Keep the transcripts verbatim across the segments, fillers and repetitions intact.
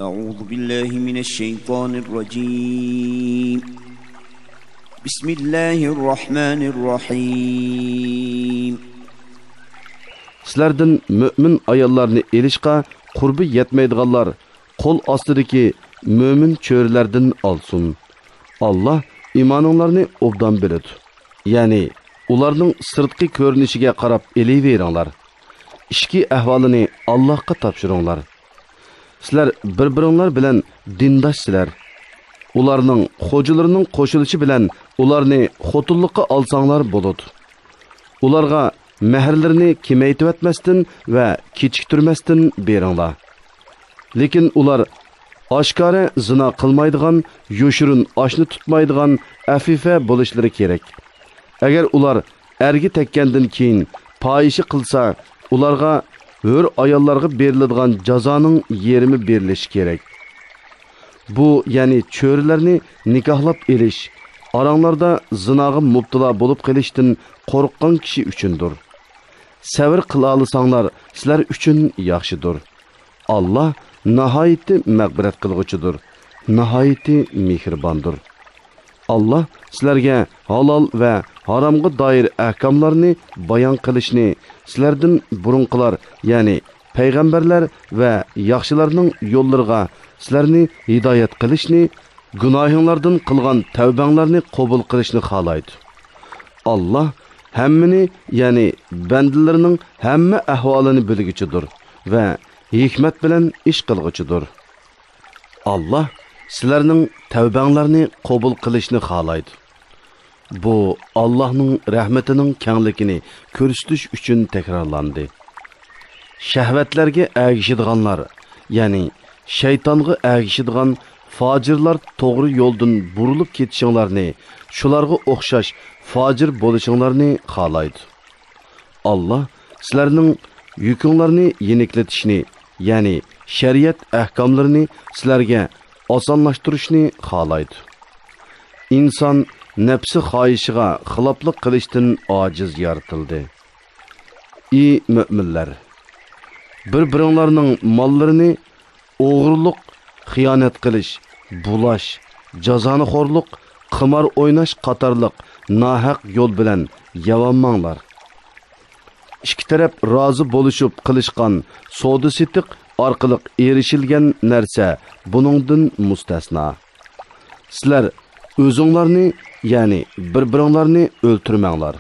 أعوذ بالله من الشيطان الرجيم. بسم الله الرحمن الرحيم. سىلەردىن مۆمىن ئاياللارنى ئېلىشقا قۇربى يەتمەيدىغانلار قول ئاستىدىكى مۆمىن چۆرىلەردىن ئالسۇن. ئاللا ئىمانىڭلارنى ئوبدان بىلىدۇ. يەنى ئۇلارنىڭ سىرتقى كۆرۈنۈشىگە قاراپ ئېلىۋېرىڭلار. ئىچكى ئەھۋالىنى ئاللاھقا تاپشۇرۇڭلار. سىلەر بىر-بىرىڭلار بىلەن دىنداشسىلەر. ئۇلارنىڭ خوجىلىرىنىڭ قوشۇلۇشى بىلەن ئۇلارنى خوتۇنلۇققا ئالساڭلار بولىدۇ. ئۇلارغا مەھىرلىرىنى كېمەيتىۋەتمەستىن ۋە كېچىكتۈرمەستىن بېرىڭلار. لېكىن ئۇلار ئاشكارا زىنا قىلمايدىغان، يوشۇرۇن ئاشنا تۇتمايدىغان ئەفىفە بولۇشلىرى كېرەك. ئەگەر ئۇلار ئەرگە تەگكەندىن كېيىن پاھىشە قىلسا، ئۇلارغا ھۆر ئاياللارغا بېرىلىدىغان جازانىڭ يېرىمى بېرىلىشى كېرەك. بۇ، يەنى چۆرىلەرنى نىكاھلاپ ئېلىش، ئاراڭلاردا زىناغا مۇپتىلا بولۇپ قېلىشتىن قورققان كىشى ئۈچۈندۇر. سەۋر قىلالىساڭلار، سىلەر ئۈچۈن ياخشىدۇر. ئاللا ناھايىتى مەغپىرەت قىلغۇچىدۇر، ناھايىتى مېھرىباندۇر. ئاللا سىلەرگە ھالال ۋە ھارامغا دائىر ئەھكاملارنى بايان قىلىشنى، سىلەردىن بۇرۇنقىلار، يەنى پەيغەمبەرلەر ۋە ياخشىلارنىڭ يوللىرىغا سىلەرنى ھىدايەت قىلىشنى، گۇناھىڭلاردىن قىلغان تەۋبەڭلارنى قوبۇل قىلىشنى خالايدۇ. ئاللا ھەممىنى، يەنى بەندىلىرىنىڭ ھەممە ئەھۋالىنى بىلگۈچىدۇر ۋە ھېكمەت بىلەن ئىش قىلغۇچىدۇر. ئاللا سىلەرنىڭ تەۋبەڭلارنى قوبۇل قىلىشنى خالايدۇ. بۇ ئاللانىڭ رەھمىتىنىڭ كەڭلىكىنى كۆرسىتىش ئۈچۈن تەكرارلاندى. شەھۋەتلەرگە ئەگىشىدىغانلار، يەنى شەيتانغا ئەگىشىدىغان پاجىرلار توغرا يولدىن بۇرۇلۇپ كېتىشىڭلارنى، شۇلارغا ئوخشاش پاجىر بولۇشۇڭلارنى خالايدۇ. ئاللا سىلەرنىڭ يۈكۈڭلارنى يېنىكلىتىشنى، يەنى شەرىئەت ئەھكاملىرىنى سىلەرگە ئاسانلاشتۇرۇشنى خالايدۇ. ئىنسان نەپسى خاھىشىغا خىلاپلىق قىلىشتىن ئاجىز يارىتىلدى. ئى مۆمىنلەر! بىر-بىرىڭلارنىڭ ماللىرىنى ئوغرىلىق، خىيانەت قىلىش، بۇلاش، جازانىخورلۇق، قىمار ئويناش قاتارلىق ناھەق يول بىلەن يەۋالماڭلار. ئىككى تەرەپ رازى بولۇشۇپ قىلىشقان سودا-سېتىق ئارقىلىق ئېرىشىلگەن نەرسە بۇنىڭدىن مۇستەسنا. سىلەر ئۆزۈڭلارنى، يەنى بىر-بىرىڭلارنى ئۆلتۈرمەڭلار.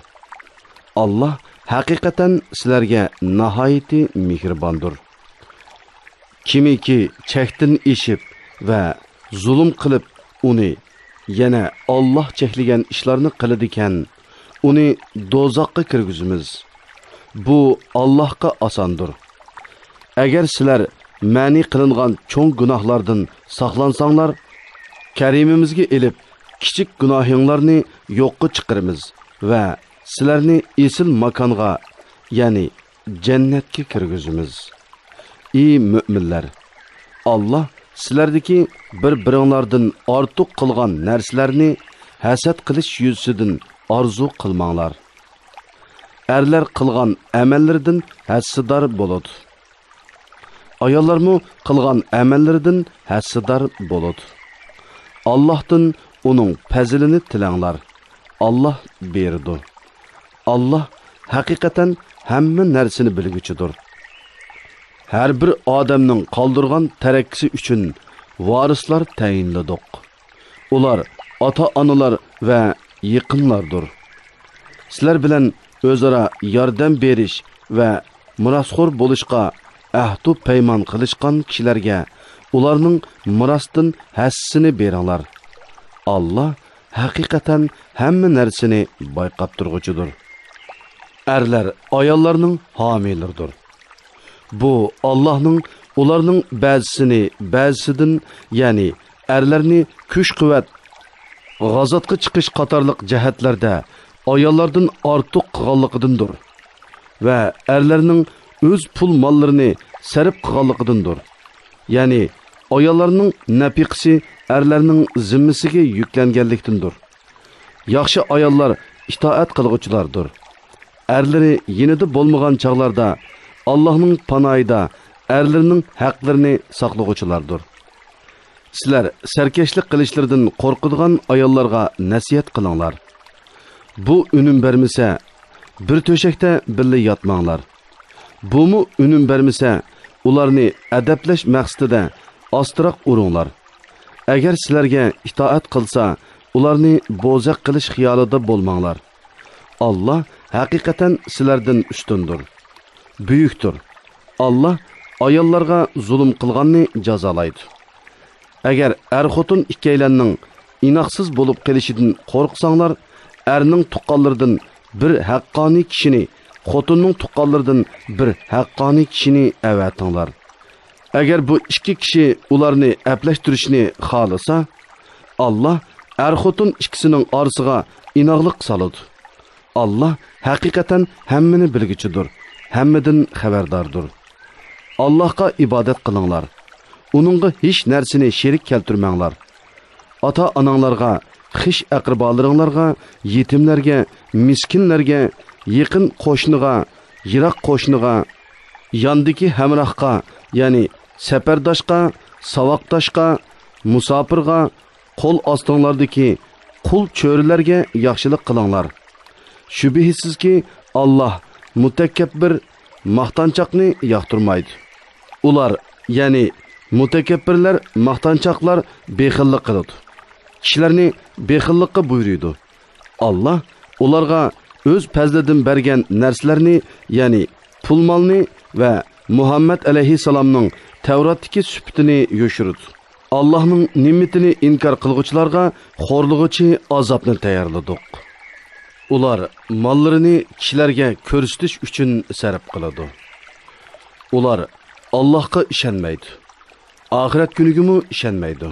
ئاللا ھەقىقەتەن سىلەرگە ناھايىتى مېھرىباندۇر. كىمكى چەكتىن ئېشىپ ۋە زۇلۇم قىلىپ، ئۇنى، يەنى ئاللا چەكلىگەن ئىشلارنى قىلىدىكەن، ئۇنى دوزاخقا كىرگۈزىمىز. بۇ ئاللاھقا ئاساندۇر. ئەگەر سىلەر مەنئى قىلىنغان چوڭ گۇناھلاردىن ساقلانساڭلار، كەرىمىمىزگە ئېلىپ، كىچىك گۇناھىڭلارنى يوققا چىقىرىمىز ۋە سىلەرنى ئېسىل ماكانغا، يەنى جەننەتكە كىرگۈزىمىز. ئى مۆمىنلەر! ئاللا سىلەردىكى بىر-بىرىڭلاردىن ئارتۇق قىلغان نەرسىلەرنى ھەسەت قىلىش يۈزىسىدىن ئارزۇ قىلماڭلار. ئەرلەر قىلغان ئەمەللىرىدىن ھەسسىدار بولىدۇ. ئاياللارمۇ قىلغان ئەمەللىرىدىن ھەسسىدار بولىدۇ. ئاللاھتىن ئۇنىڭ پەزلىنى تىلەڭلار. ئاللا بېرىدۇ. ئاللا ھەقىقەتەن ھەممە نەرسىنى بىلگۈچىدۇر. ھەر بىر ئادەمنىڭ قالدۇرغان تەرەكىسى ئۈچۈن ۋارىسلار تەيىنلىدۇق. ئۇلار ئاتا-ئانىلار ۋە يېقىنلاردۇر. سىلەر بىلەن ئۆزئارا ياردەم بېرىش ۋە مىراسخور بولۇشقا ئەھدۇ پەيمان قىلىشقان كىشىلەرگە ئۇلارنىڭ مىراستىن ھەسسىسىنى بېرىڭلار. ئاللا ھەقىقەتەن ھەممە نەرسىنى بايقاپ تۇرغۇچىدۇر. ئەرلەر ئاياللارنىڭ ھامىيلىرىدۇر. بۇ ئاللاھنىڭ ئۇلارنىڭ بەزىسىنى بەزىسىدىن، يەنى ئەرلەرنى كۈچ-قۇۋۋەت، غازاتقا چىقىش قاتارلىق جەھەتلەردە ئاياللاردىن ئارتۇق قىلغانلىقىدىندۇر ۋە ئەرلەرنىڭ ئۆز پۇل-ماللىرىنى سەرپ قىلغانلىقىدىندۇر. يەنى ئاياللارنىڭ نەپىقىسى ئەرلەرنىڭ زىممىسىگە يۈكلەنگەنلىكتىندۇر. ياخشى ئاياللار ئىتائەت قىلغۇچىلاردۇر. ئەرلىرى يېنىدا بولمىغان چاغلاردا ئاللاھنىڭ پاناھىدا ئەرلىرىنىڭ ھەقلىرىنى ساقلىغۇچىلاردۇر. سىلەر سەركەشلىك قىلىشلىرىدىن قورقىدىغان ئاياللارغا نەسىھەت قىلىڭلار. بۇ ئۈنۈم بەرمىسە، بىر تۆشەكتە بىللە ياتماڭلار. بۇمۇ ئۈنۈم بەرمىسە، ئۇلارنى ئەدەپلەش مەقسىتىدە ئاستىراق ئۇرۇڭلار. ئەگەر سىلەرگە ئىتائەت قىلسا، ئۇلارنى بوزەك قىلىش خىيالىدا بولماڭلار. ئاللا ھەقىقەتەن سىلەردىن ئۈستۈندۇر، بۈيۈكتۇر. ئاللا ئاياللارغا زۇلۇم قىلغاننى جازالايدۇ. ئەگەر ئەر-خوتۇن ئىككىيلەننىڭ ئىناقسىز بولۇپ قېلىشىدىن قورقساڭلار، ئەرنىڭ تۇغقانلىرىدىن بىر ھەققانىي كىشىنى، خوتۇننىڭ تۇغقانلىرىدىن بىر ھەققانىي كىشىنى ئەۋەتىڭلار. ئەگەر بۇ ئىككى كىشى ئۇلارنى ئەپلەشتۈرۈشنى خالىسا، ئاللا ئەر-خوتۇن ئىككىسىنىڭ ئارىسىغا ئىناقلىق سالىدۇ. ئاللا ھەقىقەتەن ھەممىنى بىلگۈچىدۇر، ھەممىدىن خەۋەرداردۇر. ئاللاھقا ئىبادەت قىلىڭلار. ئۇنىڭغا ھېچ نەرسىنى شېرىك كەلتۈرمەڭلار. ئاتا-ئاناڭلارغا، خىش-ئەقرىبالىرىڭلارغا، يېتىملەرگە، مىسكىنلەرگە، يېقىن قوشنىغا، يىراق قوشنىغا، ياندىكى ھەمراھقا، يەنى سەپەرداشقا، ساۋاقداشقا، مۇساپىرغا، قول ئاستىڭلاردىكى قۇل چۆرىلەرگە ياخشىلىق قىلىڭلار. شۈبھىسىزكى، ئاللا مۇتەكەببىر، ماختانچاقنى ياقتۇرمايدۇ. ئۇلار، يەنى مۇتەكەببىرلەر، ماختانچاقلار بېخىللىق قىلىدۇ. كىشىلەرنى بېخىللىققا بۇيرۇيدۇ. ئاللا ئۇلارغا ئۆز پەزلىدىن بەرگەن نەرسىلەرنى، يەنى پۇل-مالنى ۋە مۇھەممەد ئەلەيھىسسالامنىڭ تەۋراتتىكى سۈپىتىنى يوشۇرىدۇ. ئاللاھنىڭ نېمىتىنى ئىنكار قىلغۇچىلارغا خورلىغۇچى ئازابنى تەييارلىدۇق. ئۇلار ماللىرىنى كىشىلەرگە كۆرسىتىش ئۈچۈن سەرپ قىلىدۇ. ئۇلار ئاللاھقا ئىشەنمەيدۇ، ئاخىرەت كۈنىگىمۇ ئىشەنمەيدۇ.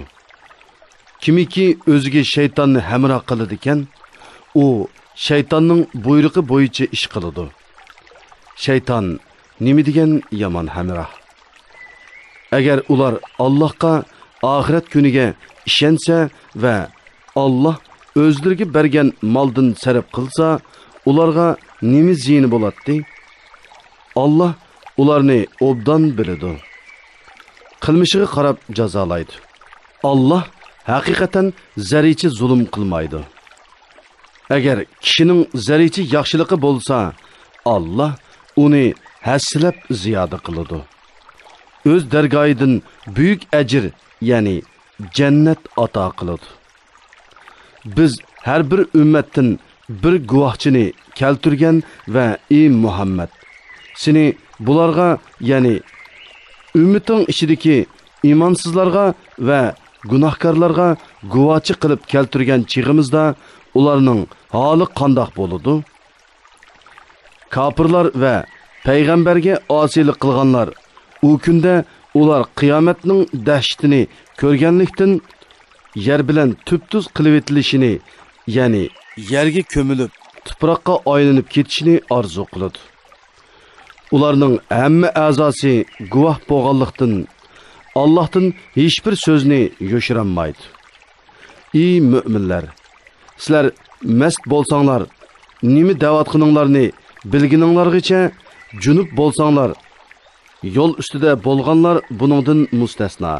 كىمكى ئۆزىگە شەيتاننى ھەمراھ قىلىدىكەن، ئۇ شەيتاننىڭ بۇيرۇقى بويىچە ئىش قىلىدۇ. شەيتان نېمە دېگەن يامان ھەمراھ! ئەگەر ئۇلار ئاللاھقا، ئاخىرەت كۈنىگە ئىشەنسە ۋە ئاللاھ ئۆزلىرىگە بەرگەن مالدىن سەرپ قىلسا، ئۇلارغا نېمە زىيىنى بولاتتى؟ ئاللاھ ئۇلارنى ئوبدان بىلىدۇ. قىلمىشىغا قاراپ جازالايدۇ. ئاللاھ ھەقىقەتەن زەررىچە زۇلۇم قىلمايدۇ. ئەگەر كىشىنىڭ زەررىچە ياخشىلىقى بولسا، ئاللاھ ئۇنى ھەسسىلەپ زىيادە قىلىدۇ. ئۆز دەرگاھىدىن بۈيۈك ئەجىر، يەنى جەننەت ئاتا قىلىدۇ. بىز ھەر بىر ئۈممەتتىن بىر گۇۋاھچىنى كەلتۈرگەن ۋە ئى مۇھەممەد، سېنى بۇلارغا، يەنى ئۈممىتىڭ ئىچىدىكى ئىمانسىزلارغا ۋە گۇناھكارلارغا گۇۋاھچى قىلىپ كەلتۈرگەن چېغىمىزدا ئۇلارنىڭ ھالى قانداق بولىدۇ؟ كاپىرلار ۋە پەيغەمبەرگە ئاسىيلىق قىلغانلار ئۇ كۈندە ئۇلار قىيامەتنىڭ دەھشىتىنى كۆرگەنلىكتىن يەر بىلەن تۈپتۈز قىلىۋېتىلىشىنى، يەنى يەرگە كۆمۈلۈپ، تۇپراققا ئايلىنىپ كېتىشىنى ئارزۇ قىلىدۇ. ئۇلارنىڭ ھەممە ئەزاسى گۇۋاھ بولغانلىقتىن، ئاللاھتىن ھېچبىر سۆزنى يوشۇرالمايدۇ. ئى مۆمىنلەر! سىلەر مەست بولساڭلار، نېمە دەۋاتقىنىڭلارنى بىلگىنىڭلارغىچە جۇنۇپ بولساڭلار، يول ئۈستىدە بولغانلار بۇنىڭدىن مۇستەسنا.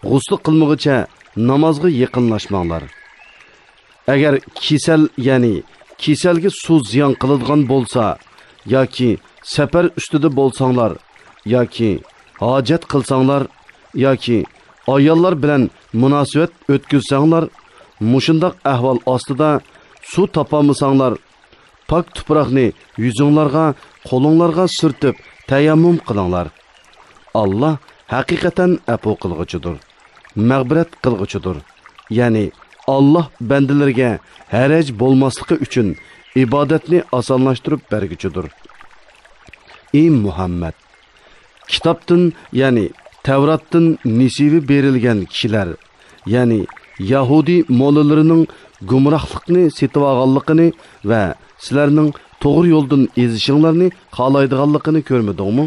غۇسلى قىلمىغۇچە نامازغا يېقىنلاشماڭلار. ئەگەر كېسەل، يەنى كېسەلگە سۇ زىيان قىلىدىغان بولسا، ياكى سەپەر ئۈستىدە بولساڭلار، ياكى ھاجەت قىلساڭلار، ياكى ئاياللار بىلەن مۇناسىۋەت ئۆتكۈزسەڭلار، مۇشۇنداق ئەھۋال ئاستىدا سۇ تاپالمىساڭلار، پاك تۇپراقنى يۈزۈڭلارغا، قولۇڭلارغا سۈرتۈپ تەيەممۇم قىلىڭلار. ئاللا ھەقىقەتەن ئەپۇ قىلغۇچىدۇر، مەغپىرەت قىلغۇچىدۇر. يەنى ئاللا بەندىلىرىگە ھەرەج بولماسلىقى ئۈچۈن ئىبادەتنى ئاسانلاشتۇرۇپ بەرگۈچىدۇر. ئى مۇھەممەد! كىتابتىن، يەنى تەۋراتتىن نېسىۋى بېرىلگەن كىشىلەر، يەنى يەھۇدىي موللىلىرىنىڭ گۇمراھلىقنى سېتىۋالغانلىقىنى ۋە سىلەرنىڭ توغرا يولدىن ئېزىشىڭلارنى خالايدىغانلىقىنى كۆرمىدىڭمۇ؟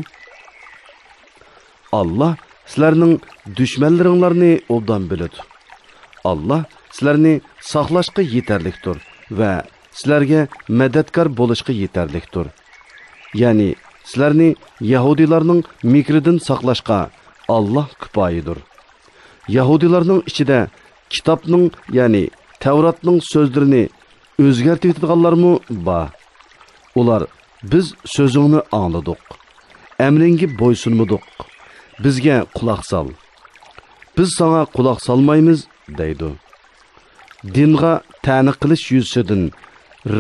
ئاللا سىلەرنىڭ دۈشمەنلىرىڭلارنى ئوبدان بىلىدۇ. ئاللا سىلەرنى ساقلاشقا يېتەرلىكتۇر ۋە سىلەرگە مەدەتكار بولۇشقا يېتەرلىكتۇر. يەنى سىلەرنى يەھۇدىيلارنىڭ مىكرىدىن ساقلاشقا ئاللا كۇپايىدۇر. يەھۇدىيلارنىڭ ئىچىدە كىتابنىڭ، يەنى تەۋراتنىڭ سۆزلىرىنى ئۆزگەرتىۋېتىدىغانلارمۇ بار. ئۇلار، «بىز سۆزۈڭنى ئاڭلىدۇق، ئەمرىڭگە بويسۇنمىدۇق، بىزگە قۇلاق سال، بىز ساڭا قۇلاق سالمايمىز» دەيدۇ. دىنغا تەنە قىلىش يۈزىسىدىن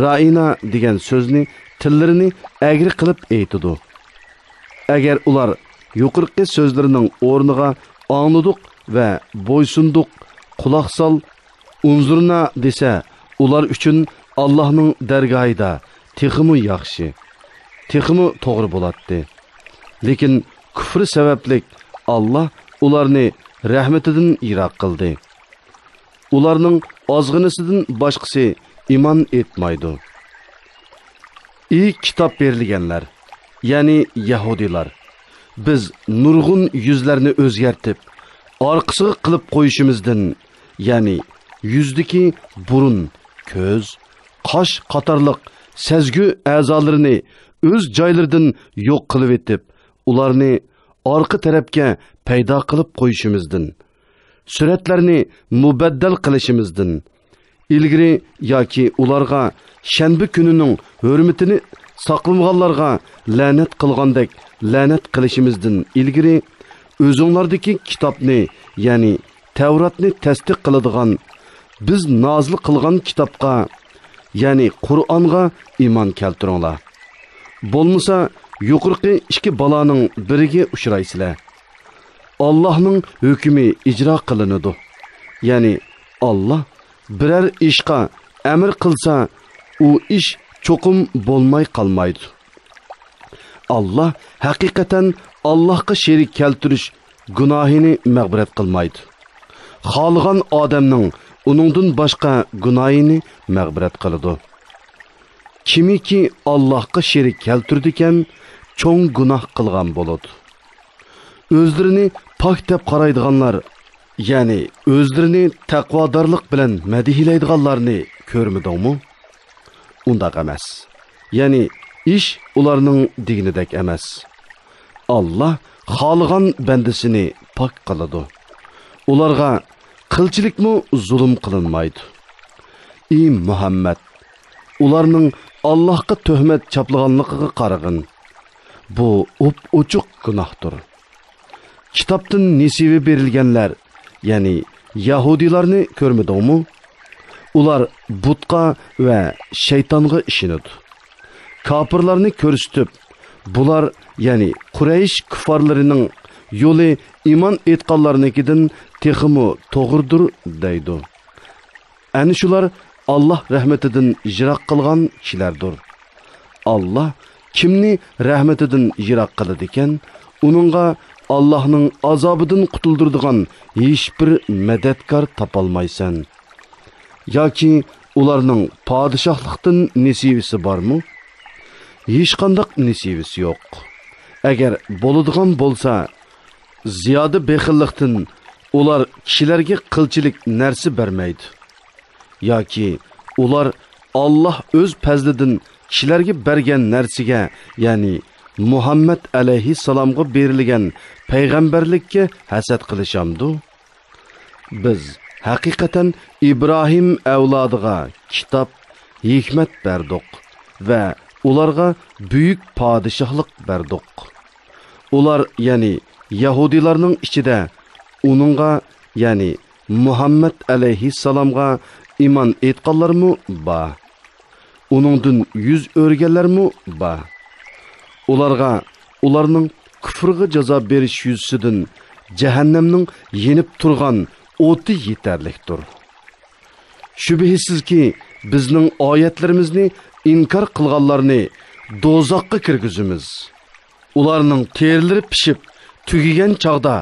رائىنا دېگەن سۆزنى تىللىرىنى ئەگرى قىلىپ ئېيتىدۇ. ئەگەر ئۇلار يۇقىرىقى سۆزلىرىنىڭ ئورنىغا «ئاڭلىدۇق» ۋە «بويسۇندۇق»، «قۇلاق سال»، «ئۇنزۇرنا» دېسە، ئۇلار ئۈچۈن ئاللاھنىڭ دەرگاھىدا تېخىمۇ ياخشى، تېخىمۇ توغرا بولاتتى. لېكىن كۇفرى سەۋەبلىك ئاللاھ ئۇلارنى رەھمىتىدىن يىراق قىلدى. ئۇلارنىڭ ئازغىنىسىدىن باشقىسى ئىمان ئېيتمايدۇ. ئى كىتاب بېرىلگەنلەر، يەنى يەھۇدىيلار، بىز نۇرغۇن يۈزلەرنى ئۆزگەرتىپ، ئارقىسىغا قىلىپ قويۇشىمىزدىن، يەنى يۈزدىكى بۇرۇن، كۆز، قاش قاتارلىق سەزگۈ ئەزالىرىنى ئۆز جايلىرىدىن يوق قىلىۋېتىپ، ئۇلارنى ئارقا تەرەپكە پەيدا قىلىپ قويۇشىمىزدىن، سۈرەتلەرنى مۇبەددەل قىلىشىمىزدىن، ئىلگىرى ياكى ئۇلارغا شەنبە كۈنىنىڭ ھۆرمىتىنى ساقلىمىغانلارغا لەنەت قىلغاندەك لەنەت قىلىشىمىزدىن ئىلگىرى، ئۆزۈڭلاردىكى كىتابنى، يەنى تەۋراتنى تەستىق قىلىدىغان، بىز نازىل قىلغان كىتابقا، يەنى قۇرئانغا ئىمان كەلتۈرۈڭلار. بولمىسا، يۇقىرىقى ئىككى بالانىڭ بىرىگە ئۇچرايسىلەر. ئاللاھنىڭ ھۆكمى ئىجرا قىلىنىدۇ. يەنى ئاللاھ بىرەر ئىشقا ئەمر قىلسا، ئۇ ئىش چوقۇم بولماي قالمايدۇ. ئاللاھ ھەقىقەتەن ئاللاھقا شېرىك كەلتۈرۈش گۇناھىنى مەغپىرەت قىلمايدۇ. خالىغان ئادەمنىڭ ئۇنىڭدىن باشقا گۇناھىنى مەغپىرەت قىلىدۇ. كىمكى ئاللاھقا شېرىك كەلتۈرىدىكەن، چوڭ گۇناھ قىلغان بولىدۇ. ئۆزلىرىنى پاك دەپ قارايدىغانلار، يەنى ئۆزلىرىنى تەقۋادارلىق بىلەن مەدھىيلەيدىغانلارنى كۆرمىدىڭمۇ؟ ئۇنداق ئەمەس. يەنى ئىش ئۇلارنىڭ دېگىنىدەك ئەمەس. ئاللاھ خالىغان بەندىسىنى پاك قىلىدۇ. ئۇلارغا قىلچىلىكمۇ زۇلۇم قىلىنمايدۇ. ئى مۇھەممەد، ئۇلارنىڭ ئاللاھقا تۆھمەت چاپلىغانلىقىغا قارىغىن. بۇ ئوپئوچۇق گۇناھتۇر. كىتابتىن نېسىۋە بېرىلگەنلەر، يەنى يەھۇدىيلارنى كۆرمىدىڭمۇ؟ ئۇلار بۇتقا ۋە شەيتانغا ئىشىنىدۇ. كاپىرلارنى كۆرسىتىپ، بۇلار، يەنى قۇرەيش كۇففارلىرىنىڭ يولى ئىمان ئېيتقانلارنىڭكىدىن تېخىمۇ توغرىدۇر، دەيدۇ. ئەنە شۇلار ئاللاھ رەھمىتىدىن يىراق قىلغان كىشىلەردۇر. ئاللاھ كىمنى رەھمىتىدىن يىراق قىلىدىكەن، ئۇنىڭغا ئاللاھنىڭ ئازابىدىن قۇتۇلدۇرىدىغان ھېچبىر مەدەتكار تاپالمايسەن. ياكى ئۇلارنىڭ پادىشاھلىقتىن نېسىۋىسى بارمۇ؟ ھېچقانداق نېسىۋىسى يوق. ئەگەر بولىدىغان بولسا، زىيادە بېخىللىقتىن ئۇلار كىشىلەرگە قىلچىلىك نەرسە بەرمەيدۇ. ياكى ئۇلار ئاللاھ ئۆز پەزلىدىن كىشىلەرگە بەرگەن نەرسىگە، يەنى مۇھەممەد ئەلەيھىسسالامغا بېرىلگەن پەيغەمبەرلىككە ھەسەت قىلىشامدۇ؟ بىز ھەقىقەتەن ئىبراھىم ئەۋلادىغا كىتاب، ھېكمەت بەردۇق ۋە ئۇلارغا بۈيۈك پادىشاھلىق بەردۇق. ئۇلار، يەنى يەھۇدىيلارنىڭ ئىچىدە ئۇنىڭغا، يەنى مۇھەممەد ئەلەيھىسسالامغا ئىمان ئېيتقانلارمۇ بار. ئۇنىڭدىن يۈز ئۆرۈگەنلەرمۇ بار. ئۇلارغا ئۇلارنىڭ كۇفرىغا جازا بېرىش يۈزىسىدىن جەھەننەمنىڭ يېنىپ تۇرغان ئوتى يېتەرلىكتۇر. شۈبھىسىزكى، بىزنىڭ ئايەتلىرىمىزنى ئىنكار قىلغانلارنى دوزاخقا كىرگۈزىمىز. ئۇلارنىڭ تېرىلىرى پىشىپ تۈگىگەن چاغدا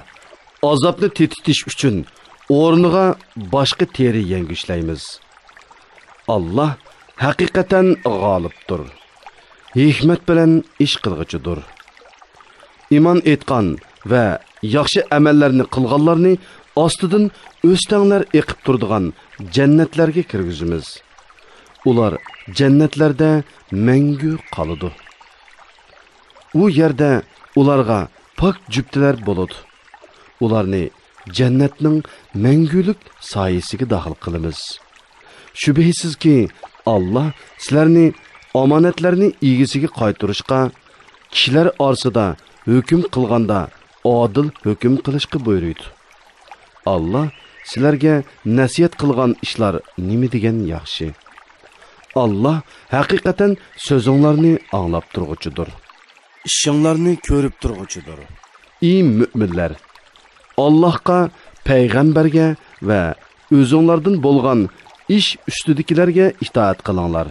ئازابنى تېتىتىش ئۈچۈن ئورنىغا باشقا تېرە يەڭگۈشلەيمىز. ئاللاھ ھەقىقەتەن غالىبتۇر، ھېكمەت بىلەن ئىش قىلغۇچىدۇر. ئىمان ئېيتقان ۋە ياخشى ئەمەللەرنى قىلغانلارنى ئاستىدىن ئۆستەڭلەر ئېقىپ تۇرىدىغان جەننەتلەرگە كىرگۈزىمىز. ئۇلار جەننەتلەردە مەڭگۈ قالىدۇ. ئۇ يەردە ئۇلارغا پاك جۈپتىلەر بولىدۇ. ئۇلارنى جەننەتنىڭ مەڭگۈلۈك سايىسىگە داخىل قىلىمىز. شۈبھىسىزكى، ئاللا سىلەرنى ئامانەتلەرنى ئىگىسىگە قايتۇرۇشقا، كىشىلەر ئارىسىدا ھۆكۈم قىلغاندا ئادىل ھۆكۈم قىلىشقا بۇيرۇيدۇ. ئاللا سىلەرگە نەسىھەت قىلغان ئىشلار نېمە دېگەن ياخشى. ئاللا ھەقىقەتەن سۆزۈڭلارنى ئاڭلاپ تۇرغۇچىدۇر. ئىشىڭلارنى كۆرۈپ تۇرغۇچىدۇر. ئى مۆمىنلەر! ئاللاھقا، پەيغەمبەرگە ۋە ئۆزۈڭلاردىن بولغان ئىش ئۈستىدىكىلەرگە ئىتائەت قىلىڭلار.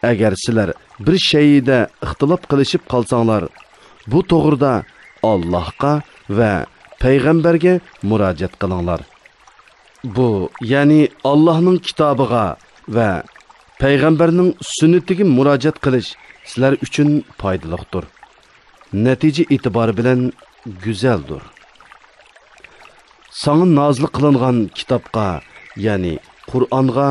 ئەگەر سىلەر بىر شەيئىدە ئىختىلاپ قىلىشىپ قالساڭلار، بۇ توغرىدا ئاللاھقا ۋە پەيغەمبەرگە مۇراجىئەت قىلىڭلار. بۇ، يەنى ئاللاھنىڭ كىتابىغا ۋە پەيغەمبەرنىڭ سۈننىتىگە مۇراجىئەت قىلىش سىلەر ئۈچۈن پايدىلىقتۇر. نەتىجە ئېتىبارى بىلەن گۈزەلدۇر. ساڭا نازىل قىلىنغان كىتابقا، يەنى قۇرئانغا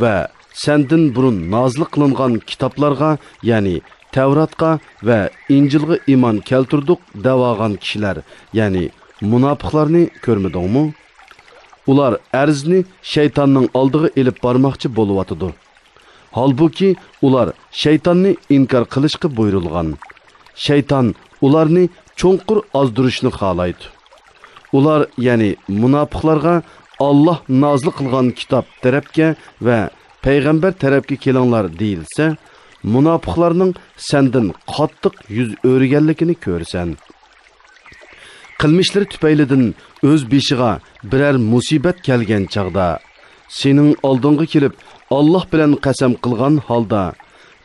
ۋە سەندىن بۇرۇن نازىل قىلىنغان كىتابلارغا، يەنى تەۋراتقا ۋە ئىنجىلغا ئىمان كەلتۈردۇق دەۋالغان كىشىلەر، يەنى مۇناپىقلارنى كۆرمىدىڭمۇ؟ ئۇلار ئەرزنى شەيتاننىڭ ئالدىغا ئېلىپ بارماقچى بولۇۋاتىدۇ. ھالبۇكى، ئۇلار شەيتاننى ئىنكار قىلىشقا بۇيرۇلغان. شەيتان ئۇلارنى چوڭقۇر ئازدۇرۇشنى خالايدۇ. ئۇلار، يەنى مۇناپىقلارغا، ئاللا نازىل قىلغان كىتاب تەرەپكە ۋە پەيغەمبەر تەرەپكە كېلىڭلار دېيىلسە، مۇناپىقلارنىڭ سەندىن قاتتىق يۈز ئۆرۈگەنلىكىنى كۆرىسەن. قىلمىشلىرى تۈپەيلىدىن ئۆز بېشىغا بىرەر مۇسىبەت كەلگەن چاغدا، سېنىڭ ئالدىڭغا كېلىپ، ئاللا بىلەن قەسەم قىلغان ھالدا،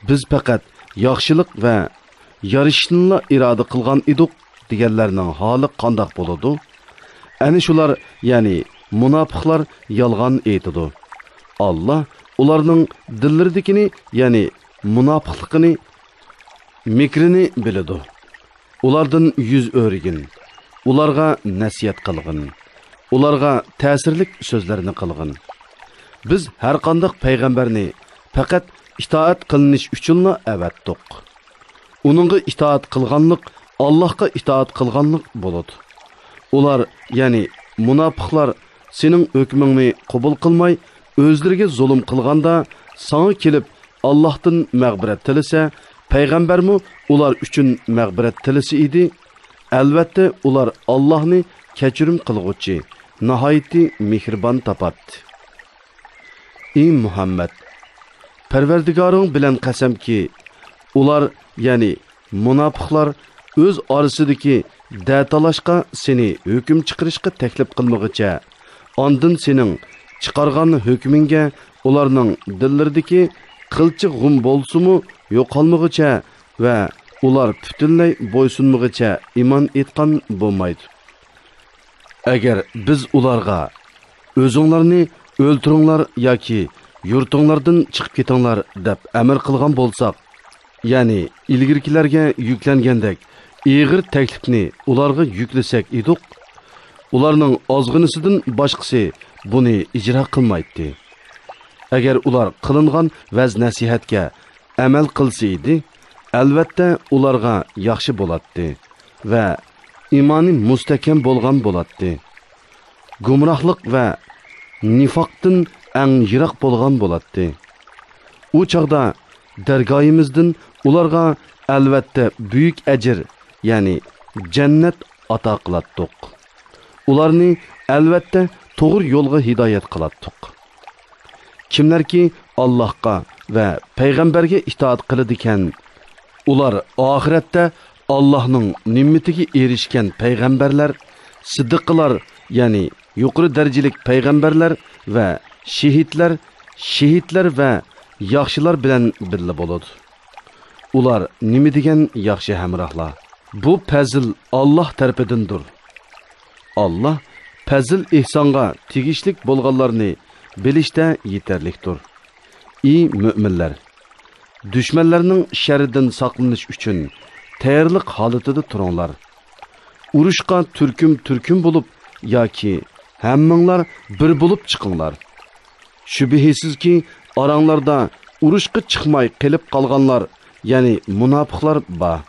بىز پەقەت ياخشىلىق ۋە يارىشىشنىلا ئىرادە قىلغان ئىدۇق، دېگەنلەرنىڭ ھالى قانداق بولىدۇ؟ ئەنە شۇلار، يەنى مۇناپىقلار يالغان ئېيتىدۇ. ئاللا ئۇلارنىڭ دىللىرىدىكىنى، يەنى مۇناپىقلىقىنى، مىكرىنى بىلىدۇ. ئۇلاردىن يۈز ئۆرۈگىن، ئۇلارغا نەسىھەت قىلغىن، ئۇلارغا تەسىرلىك سۆزلەرنى قىلغىن. بىز ھەرقانداق پەيغەمبەرنى پەقەت ئىتائەت قىلىنىش ئۈچۈنلا ئەۋەتتۇق. ئۇنىڭغا ئىتائەت قىلغانلىق ئاللاھقا ئىتائەت قىلغانلىق بولىدۇ. ئۇلار، يەنى مۇناپىقلار، سېنىڭ ھۆكمۈڭنى قوبۇل قىلماي، ئۆزلىرىگە زۇلۇم قىلغاندا، ساڭا كېلىپ ئاللاھتىن مەغپىرەت تىلىسە، پەيغەمبەرمۇ ئۇلار ئۈچۈن مەغپىرەت تىلىسە ئىدى. ئەلۋەتتە، ئۇلار ئاللاھنى كەچۈرۈم قىلغۇچى، ناھايىتى مېھرىبان تاپاتتى. ئى مۇھەممەد! پەرۋەردىگارىڭ بىلەن قەسەمكى، ئۇلار، يەنى مۇناپىقلار ئۆز ئارىسىدىكى دەتالاشقا سېنى ھۆكۈم چىقىرىشقا تەكلىپ قىلمىغىچە، ئاندىن سېنىڭ چىقارغان ھۆكمۈڭگە ئۇلارنىڭ دىللىرىدىكى قىلچە غۇم بولسىمۇ يوقالمىغۇچە ۋە ئۇلار پۈتۈنلەي بويسۇنمىغۇچە ئىمان ئېيتقان بولمايدۇ. ئەگەر بىز ئۇلارغا، «ئۆزۈڭلارنى ئۆلتۈرۈڭلار ياكى يۇرتۇڭلاردىن چىقىپ كېتىڭلار» دەپ ئەمىر قىلغان بولساق، يەنى ئىلگىرىكىلەرگە يۈكلەنگەندەك ئېغىر تەكلىپنى ئۇلارغا يۈكلىسەك ئىدۇق، ئۇلارنىڭ ئازغىنىسىدىن باشقىسى بۇنى ئىجرا قىلمايتتى. ئەگەر ئۇلار قىلىنغان ۋەز-نەسىھەتكە ئەمەل قىلسا ئىدى، ئەلۋەتتە ئۇلارغا ياخشى بولاتتى ۋە ئىمانى مۇستەھكەم بولغان بولاتتى. گۇمراھلىق ۋە نىفاقتىن ئەڭ يىراق بولغان بولاتتى. ئۇ چاغدا دەرگاھىمىزدىن ئۇلارغا ئەلۋەتتە بۈيۈك ئەجىر، يەنى جەننەت ئاتا قىلاتتۇق. ئۇلارنى ئەلۋەتتە توغرا يولغا ھىدايەت قىلاتتۇق. كىملەركى ئاللاھقا ۋە پەيغەمبەرگە ئىتائەت قىلىدىكەن، ئۇلار ئاخىرەتتە ئاللاھنىڭ نېمىتىگە ئېرىشكەن پەيغەمبەرلەر، سىددىقلار، يەنى يۇقىرى دەرىجىلىك پەيغەمبەرلەر ۋە شېھىتلەر، شېھىتلەر ۋە ياخشىلار بىلەن بىللە بولىدۇ. ئۇلار نېمە دېگەن ياخشى ھەمراھلار! بۇ پەزىل ئاللاھ تەرىپىدىندۇر. ئاللاھ پەزىل-ئېھسانغا تېگىشلىك بولغانلارنى بىلىشتە يېتەرلىكتۇر. ئى مۆمىنلەر! دۈشمەنلەرنىڭ شەررىدىن ساقلىنىش ئۈچۈن تەييارلىق ھالىتىدە تۇرۇڭلار. ئۇرۇشقا تۈركۈم-تۈركۈم بولۇپ ياكى ھەممىڭلار بىر بولۇپ چىقىڭلار. شۈبھىسىزكى، ئاراڭلاردا ئۇرۇشقا چىقماي قېلىپ قالغانلار، يەنى مۇناپىقلار بار.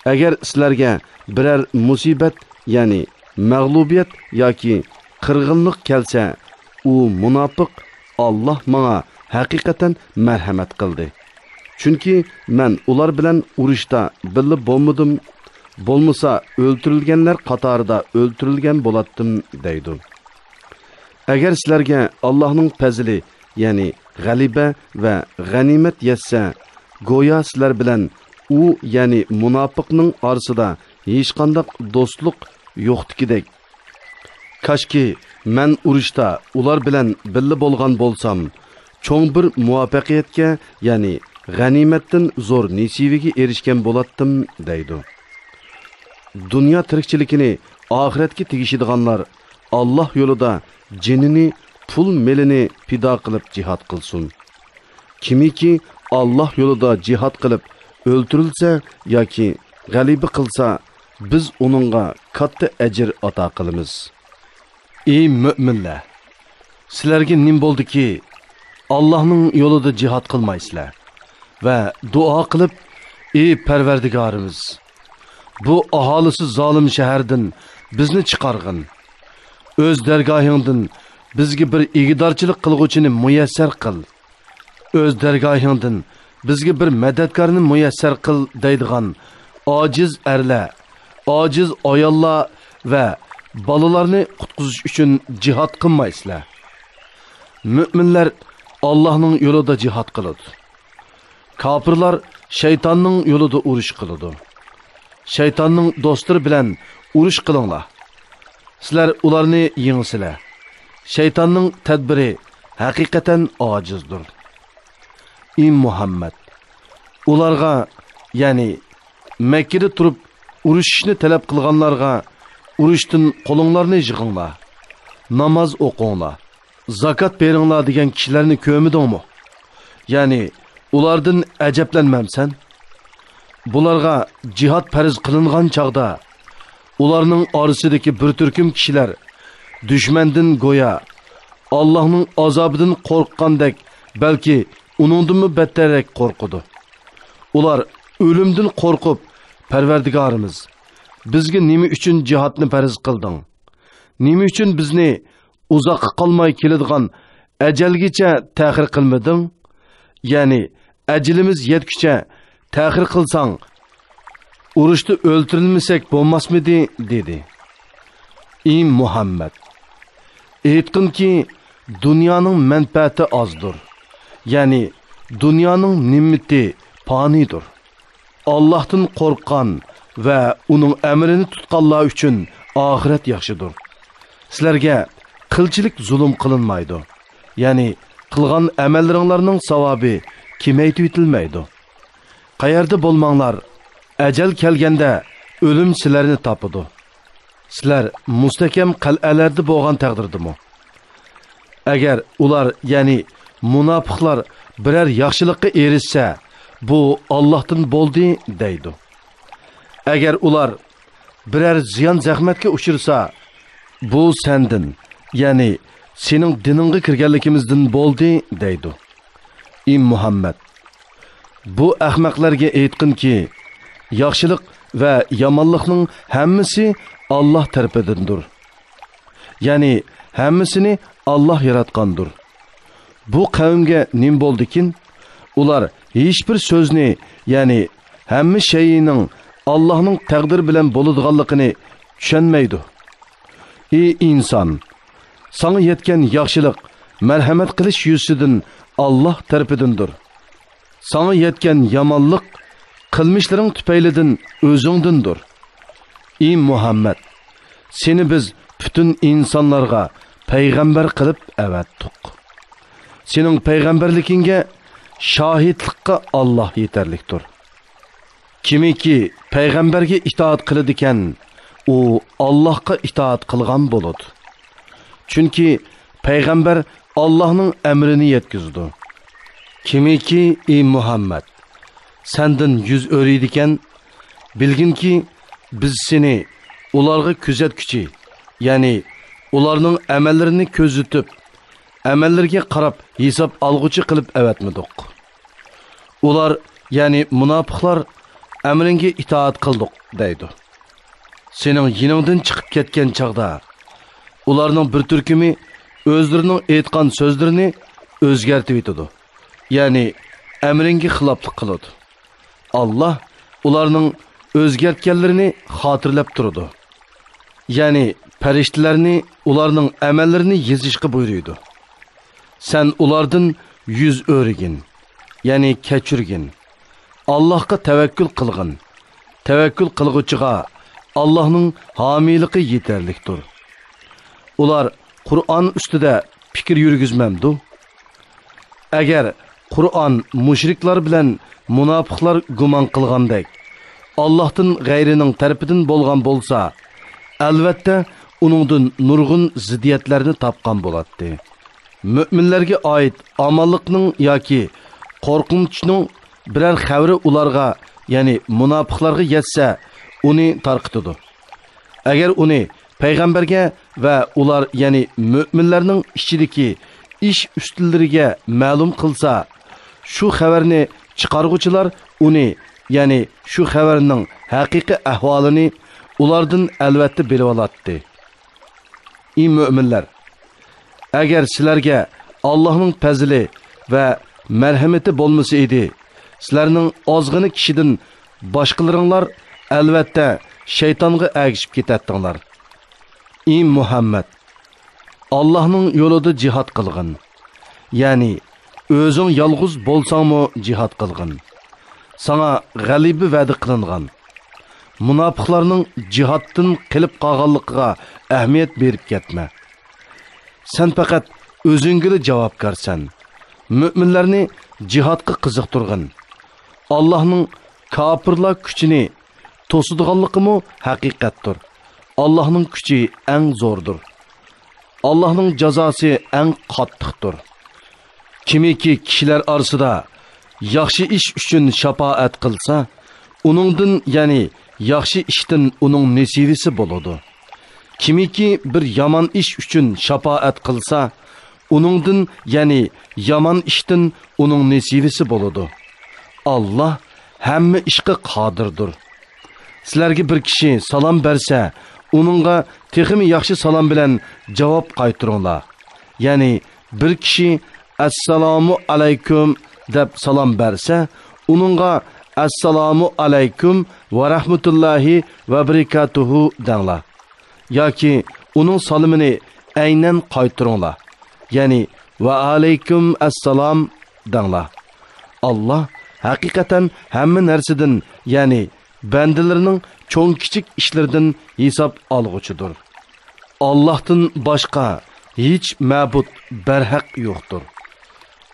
ئەگەر سىلەرگە بىرەر مۇسىبەت، يەنى مەغلۇبىيەت ياكى قىرغىنلىق كەلسە، ئۇ مۇناپىق، ئاللاھ ماڭا ھەقىقەتەن مەرھەمەت قىلدى. چۈنكى مەن ئۇلار بىلەن ئۇرۇشتا بىللە بولمىدىم، بولمىسا ئۆلتۈرۈلگەنلەر قاتارىدا ئۆلتۈرۈلگەن بولاتتىم، دەيدۇ. ئەگەر سىلەرگە ئاللاھنىڭ پەزلى، يەنى غەلىبە ۋە غەنىيمەت يەتسە، گويا سىلەر بىلەن ئۇ، يەنى مۇناپىقنىڭ ئارىسىدا ھېچقانداق دوستلۇق يوقتىكىدەك. كاشكى مەن ئۇرۇشتا ئۇلار بىلەن بىللە بولغان بولسام، چوڭ بىر مۇۋەپپەقىيەتكە، يەنى غەنىيمەتتىن زور نېسىۋىگە ئېرىشكەن بولاتتىم، دەيدۇ. دۇنيا تىرىكچىلىكىنى ئاخىرەتكە تېگىشىدىغانلار ئاللاھ يولىدا جېنىنى، پۇل مېلىنى پىدا قىلىپ جىھاد قىلسۇن. كىمكى ئاللاھ يولىدا جىھاد قىلىپ ئۆلتۈرۈلسە ياكى غەلىبە قىلسا، بىز ئۇنىڭغا كاتتا ئەجىر ئاتا قىلىمىز. ئى مۆمىنلەر! سىلەرگە نېمە بولدىكى، ئاللاھنىڭ يولىدا جىھاد قىلمايسىلەر ۋە دۇئا قىلىپ، ئى پەرۋەردىگارىمىز، بۇ ئاھالىسى زالىم شەھەردىن بىزنى چىقارغىن. ئۆز دەرگاھىڭدىن بىزگە بىر ئىگىدارچىلىق قىلغۇچىنى مۇيەسسەر قىل. ئۆز دەرگاھىڭدىن بىزگە بىر مەدەتكارنى مۇيەسسەر قىل دەيدىغان ئاجىز ئەرلەر، ئاجىز ئاياللار ۋە بالىلارنى قۇتقۇزۇش ئۈچۈن جىھاد قىلمايسىلەر. مۆمىنلەر ئاللاھنىڭ يولىدا جىھاد قىلىدۇ. كاپىرلار شەيتاننىڭ يولىدا ئۇرۇش قىلىدۇ. شەيتاننىڭ دوستلىرى بىلەن ئۇرۇش قىلىڭلار. سىلەر ئۇلارنى يېڭىسىلەر. شەيتاننىڭ تەدبىرى ھەقىقەتەن ئاجىزدۇر. ئى مۇھەممەد! ئۇلارغا، يەنى مەككىدە تۇرۇپ ئۇرۇشۇشنى تەلەپ قىلغانلارغا ئۇرۇشتىن قولۇڭلارنى يىغىڭلار، ناماز ئوقۇڭلار، زاكات بېرىڭلار دېگەن كىشىلەرنى كۆرمىدىڭمۇ؟ يەنى ئۇلاردىن ئەجەبلەنمەمسەن؟ بۇلارغا جىھاد پەرز قىلىنغان چاغدا، ئۇلارنىڭ ئارىسىدىكى بىر تۈركۈم كىشىلەر دۈشمەندىن گويا ئاللاھنىڭ ئازابىدىن قورققاندەك، بەلكى ئۇنىڭدىنمۇ بەتتەررەك قورقىدۇ. ئۇلار ئۆلۈمدىن قورقۇپ، پەرۋەردىگارىمىز، بىزگە نېمە ئۈچۈن جىھادنى پەرز قىلدىڭ؟ نېمە ئۈچۈن بىزنى ئۇزاققا قالماي كېلىدىغان ئەجەلگىچە تەخىر قىلمىدىڭ؟ يەنى ئەجىلىمىز يەتكۈچە تەخىر قىلساڭ، ئۇرۇشتا ئۆلتۈرۈلمىسەك بولماسمىدى؟ دېدى. ئى مۇھەممەد! ئېيتقىنكى، دۇنيانىڭ مەنپەئەتى ئازدۇر. يەنى دۇنيانىڭ نېمىتى پانىيدۇر. ئاللاھتىن قورققان ۋە ئۇنىڭ ئەمرىنى تۇتقانلار ئۈچۈن ئاخىرەت ياخشىدۇر. سىلەرگە قىلچىلىك زۇلۇم قىلىنمايدۇ. يەنى قىلغان ئەمەللىرىڭلارنىڭ ساۋابى كېمەيتىۋېتىلمەيدۇ. قەيەردە بولماڭلار، ئەجەل كەلگەندە ئۆلۈم سىلەرنى تاپىدۇ. سىلەر مۇستەھكەم قەلئەلەردە بولغان تەقدىردىمۇ؟ ئەگەر ئۇلار، يەنى مۇناپىقلار بىرەر ياخشىلىققا ئېرىشسە، بۇ ئاللاھتىن بولدى دەيدۇ. ئەگەر ئۇلار بىرەر زىيان زەخمەتكە ئۇچرىسا، بۇ سەندىن، يەنى سېنىڭ دىنىڭغا كىرگەنلىكىمىزدىن بولدى دەيدۇ. ئى مۇھەممەد! بۇ ئەخمەقلەرگە ئېيتقىنكى، ياخشىلىق ۋە يامانلىقنىڭ ھەممىسى ئاللاھ تەرىپىدىندۇر. يەنى ھەممىسىنى ئاللاھ ياراتقاندۇر. بۇ قەۋمگە نېمە بولدىكىن؟ ئۇلار ھېچبىر سۆزنى، يەنى ھەممە شەيئىنىڭ ئاللاھنىڭ تەقدىرى بىلەن بولىدىغانلىقىنى چۈشەنمەيدۇ. ئى ئىنسان! ساڭا يەتكەن ياخشىلىق مەرھەمەت قىلىش يۈزىسىدىن ئاللاھ تەرىپىدىندۇر. ساڭا يەتكەن يامانلىق قىلمىشلىرىڭ تۈپەيلىدىن ئۆزۈڭدىندۇر. ئى مۇھەممەد! سېنى بىز پۈتۈن ئىنسانلارغا پەيغەمبەر قىلىپ ئەۋەتتۇق. سېنىڭ پەيغەمبەرلىكىڭگە شاھىتلىققا ئاللاھ يېتەرلىكتۇر. كىمكى پەيغەمبەرگە ئىتائەت قىلىدىكەن، ئۇ ئاللاھقا ئىتائەت قىلغان بولىدۇ. چۈنكى پەيغەمبەر ئاللاھنىڭ ئەمرىنى يەتكۈزىدۇ. كىمكى، ئى مۇھەممەد، سەندىن يۈز ئۆرۈيدىكەن، بىلگىنكى، بىز سېنى ئۇلارغا كۆزەتكۈچى، يەنى ئۇلارنىڭ ئەمەللىرىنى كۆزىتىپ، ئەمەللىرىگە قاراپ ھېساب ئالغۇچى قىلىپ ئەۋەتمىدۇق. ئۇلار، يەنى مۇناپىقلار، ئەمرىڭگە ئىتائەت قىلدۇق دەيدۇ. سېنىڭ يېنىڭدىن چىقىپ كەتكەن چاغدا، ئۇلارنىڭ بىر تۈركۈمى ئۆزلىرىنىڭ ئېيتقان سۆزلىرىنى ئۆزگەرتىۋېتىدۇ، يەنى ئەمرىڭگە خىلاپلىق قىلىدۇ. ئاللا ئۇلارنىڭ ئۆزگەرتكەنلىرىنى خاتىرىلەپ تۇرىدۇ. يەنى پەرىشتىلەرنى ئۇلارنىڭ ئەمەللىرىنى يېزىشقا بۇيرۇيدۇ. سەن ئۇلاردىن يۈز ئۆرۈگىن، يەنى كەچۈرگىن. ئاللاھقا تەۋەككۈل قىلغىن. تەۋەككۈل قىلغۇچىغا ئاللاھنىڭ ھامىيلىقى يېتەرلىكتۇر. ئۇلار قۇرئان ئۈستىدە پىكىر يۈرگۈزمەمدۇ؟ ئەگەر قۇرئان مۇشرىكلار بىلەن مۇناپىقلار گۇمان قىلغاندەك، ئاللاھتىن غەيرىنىڭ تەرىپىدىن بولغان بولسا، ئەلۋەتتە، ئۇنىڭدىن نۇرغۇن زىددىيەتلەرنى تاپقان بولاتتى. مۆمىنلەرگە ئائىت ئامانلىقنىڭ ياكى قورقۇنچنىڭ بىرەر خەۋىرى ئۇلارغا، يەنى مۇناپىقلارغا يەتسە، ئۇنى تارقىتىدۇ. ئەگەر ئۇنى پەيغەمبەرگە ۋە ئۇلار، يەنى مۆمىنلەرنىڭ ئىچىدىكى ئىش ئۈستىلىرىگە مەلۇم قىلسا، شۇ خەۋەرنى چىقارغۇچىلار ئۇنى، يەنى شۇ خەۋەرنىڭ ھەقىقىي ئەھۋالىنى ئۇلاردىن ئەلۋەتتە بىلىۋالاتتى. ئى مۆمىنلەر! ئەگەر سىلەرگە ئاللاھنىڭ پەزلى ۋە مەرھىمىتى بولمىسا ئىدى، سىلەرنىڭ ئازغىنە كىشىدىن باشقىلىرىڭلار ئەلۋەتتە شەيتانغا ئەگىشىپ كېتەتتىڭلار. ئى مۇھەممەد! ئاللاھنىڭ يولىدا جىھاد قىلغىن. يەنى ئۆزۈڭ يالغۇز بولساڭمۇ جىھاد قىلغىن. ساڭا غەلىبە ۋەدە قىلىنغان. مۇناپىقلارنىڭ جىھادتىن قېلىپ قالغانلىقىغا ئەھمىيەت بېرىپ كەتمە. سەن پەقەت ئۆزۈڭگىلا جاۋابكارسەن. مۆمىنلەرنى جىھادقا قىزىقتۇرغىن. ئاللاھنىڭ كاپىرلار كۈچىنى توسىدىغانلىقىمۇ ھەقىقەتتۇر. ئاللاھنىڭ كۈچى ئەڭ زوردۇر. ئاللاھنىڭ جازاسى ئەڭ قاتتىقتۇر. كىمكى كىشىلەر ئارىسىدا ياخشى ئىش ئۈچۈن شاپائەت قىلسا، ئۇنىڭدىن، يەنى ياخشى ئىشتىن ئۇنىڭ نېسىۋىسى بولىدۇ. كىمكى بىر يامان ئىش ئۈچۈن شاپائەت قىلسا، ئۇنىڭدىن، يەنى يامان ئىشتىن ئۇنىڭ نېسىۋىسى بولىدۇ. ئاللاھ ھەممە ئىشقا قادىردۇر. سىلەرگە بىر كىشى سالام بەرسە، ئۇنىڭغا تېخىمۇ ياخشى سالام بىلەن جاۋاب قايتۇرۇڭلار. يەنى بىر كىشى «ئەسسالامۇ ئەلەيكۇم» دەپ سالام بەرسە، ئۇنىڭغا «ئەسسالامۇ ئەلەيكۇم ۋە رەھمەتۇللاھى ۋە بەرىكاتۇھۇ» دەڭلار. ياكى ئۇنىڭ سالىمىنى ئەينەن قايتۇرۇڭلار. يەنى «ۋە ئەلەيكۇم ئەسسالام» دەڭلار. ئاللاھ ھەقىقەتەن ھەممە نەرسىدىن، يەنى بەندىلىرىنىڭ چوڭ-كىچىك ئىشلىرىدىن ھېساب ئالغۇچىدۇر. ئاللاھتىن باشقا ھېچ مەبۇد بەرھەق يوقتۇر.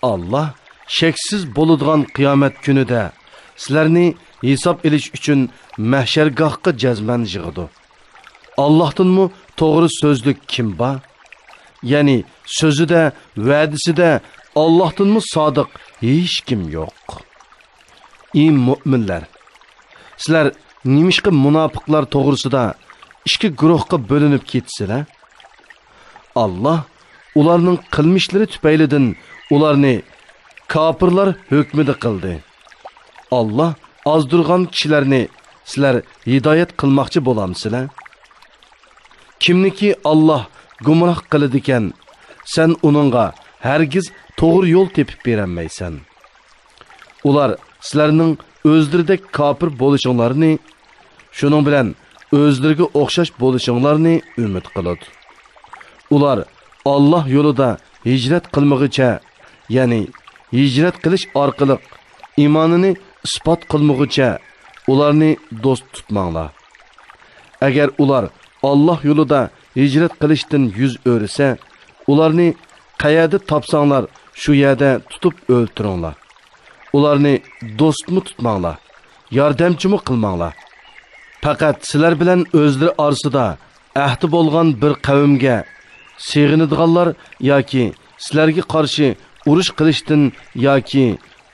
ئاللاھ شەكسىز بولىدىغان قىيامەت كۈنىدە سىلەرنى ھېساب ئېلىش ئۈچۈن مەھشەرگاھقا جەزمەن يىغىدۇ. ئاللاھتىنمۇ توغرا سۆزلۈك كىم بار؟ يەنى سۆزىدە، ۋەدىسىدە ئاللاھتىنمۇ سادىق ھېچكىم يوق. ئى مۆمىنلەر! سىلەر نېمىشقا مۇناپىقلار توغرىسىدا ئىككى گۇرۇھقا بۆلۈنۈپ كېتىسىلەر؟ ئاللاھ ئۇلارنىڭ قىلمىشلىرى تۈپەيلىدىن ئۇلارنى كاپىرلار ھۆكمىدە قىلدى. ئاللاھ ئازدۇرغان كىشىلەرنى سىلەر ھىدايەت قىلماقچى بولامسىلەر؟ كىمنىكى ئاللاھ گۇمراھ قىلىدىكەن، سەن ئۇنىڭغا ھەرگىز توغرا يول تېپىپ بېرەلمەيسەن. ئۇلار سىلەرنىڭ ئۆزلىرىدەك كاپىر بولۇشۇڭلارنى، شۇنىڭ بىلەن ئۆزلىرىگە ئوخشاش بولۇشۇڭلارنى ئۈمىد قىلىدۇ. ئۇلار ئاللاھ يولىدا ھىجرەت قىلمىغۇچە، يەنى ھىجرەت قىلىش ئارقىلىق ئىمانىنى ئىسپات قىلمىغۇچە ئۇلارنى دوست تۇتماڭلار. ئەگەر ئۇلار ئاللاھ يولىدا ھىجرەت قىلىشتىن يۈز ئۆرۈسە، ئۇلارنى قەيەردە تاپساڭلار، شۇ يەردە تۇتۇپ ئۆلتۈرۈڭلار. ئۇلارنى دوستمۇ تۇتماڭلار، ياردەمچىمۇ قىلماڭلار. پەقەت سىلەر بىلەن ئۆزلىرى ئارىسىدا ئەھدى بولغان بىر قەۋمگە سېغىنىدىغانلار ياكى سىلەرگە قارشى ئۇرۇش قىلىشتىن ياكى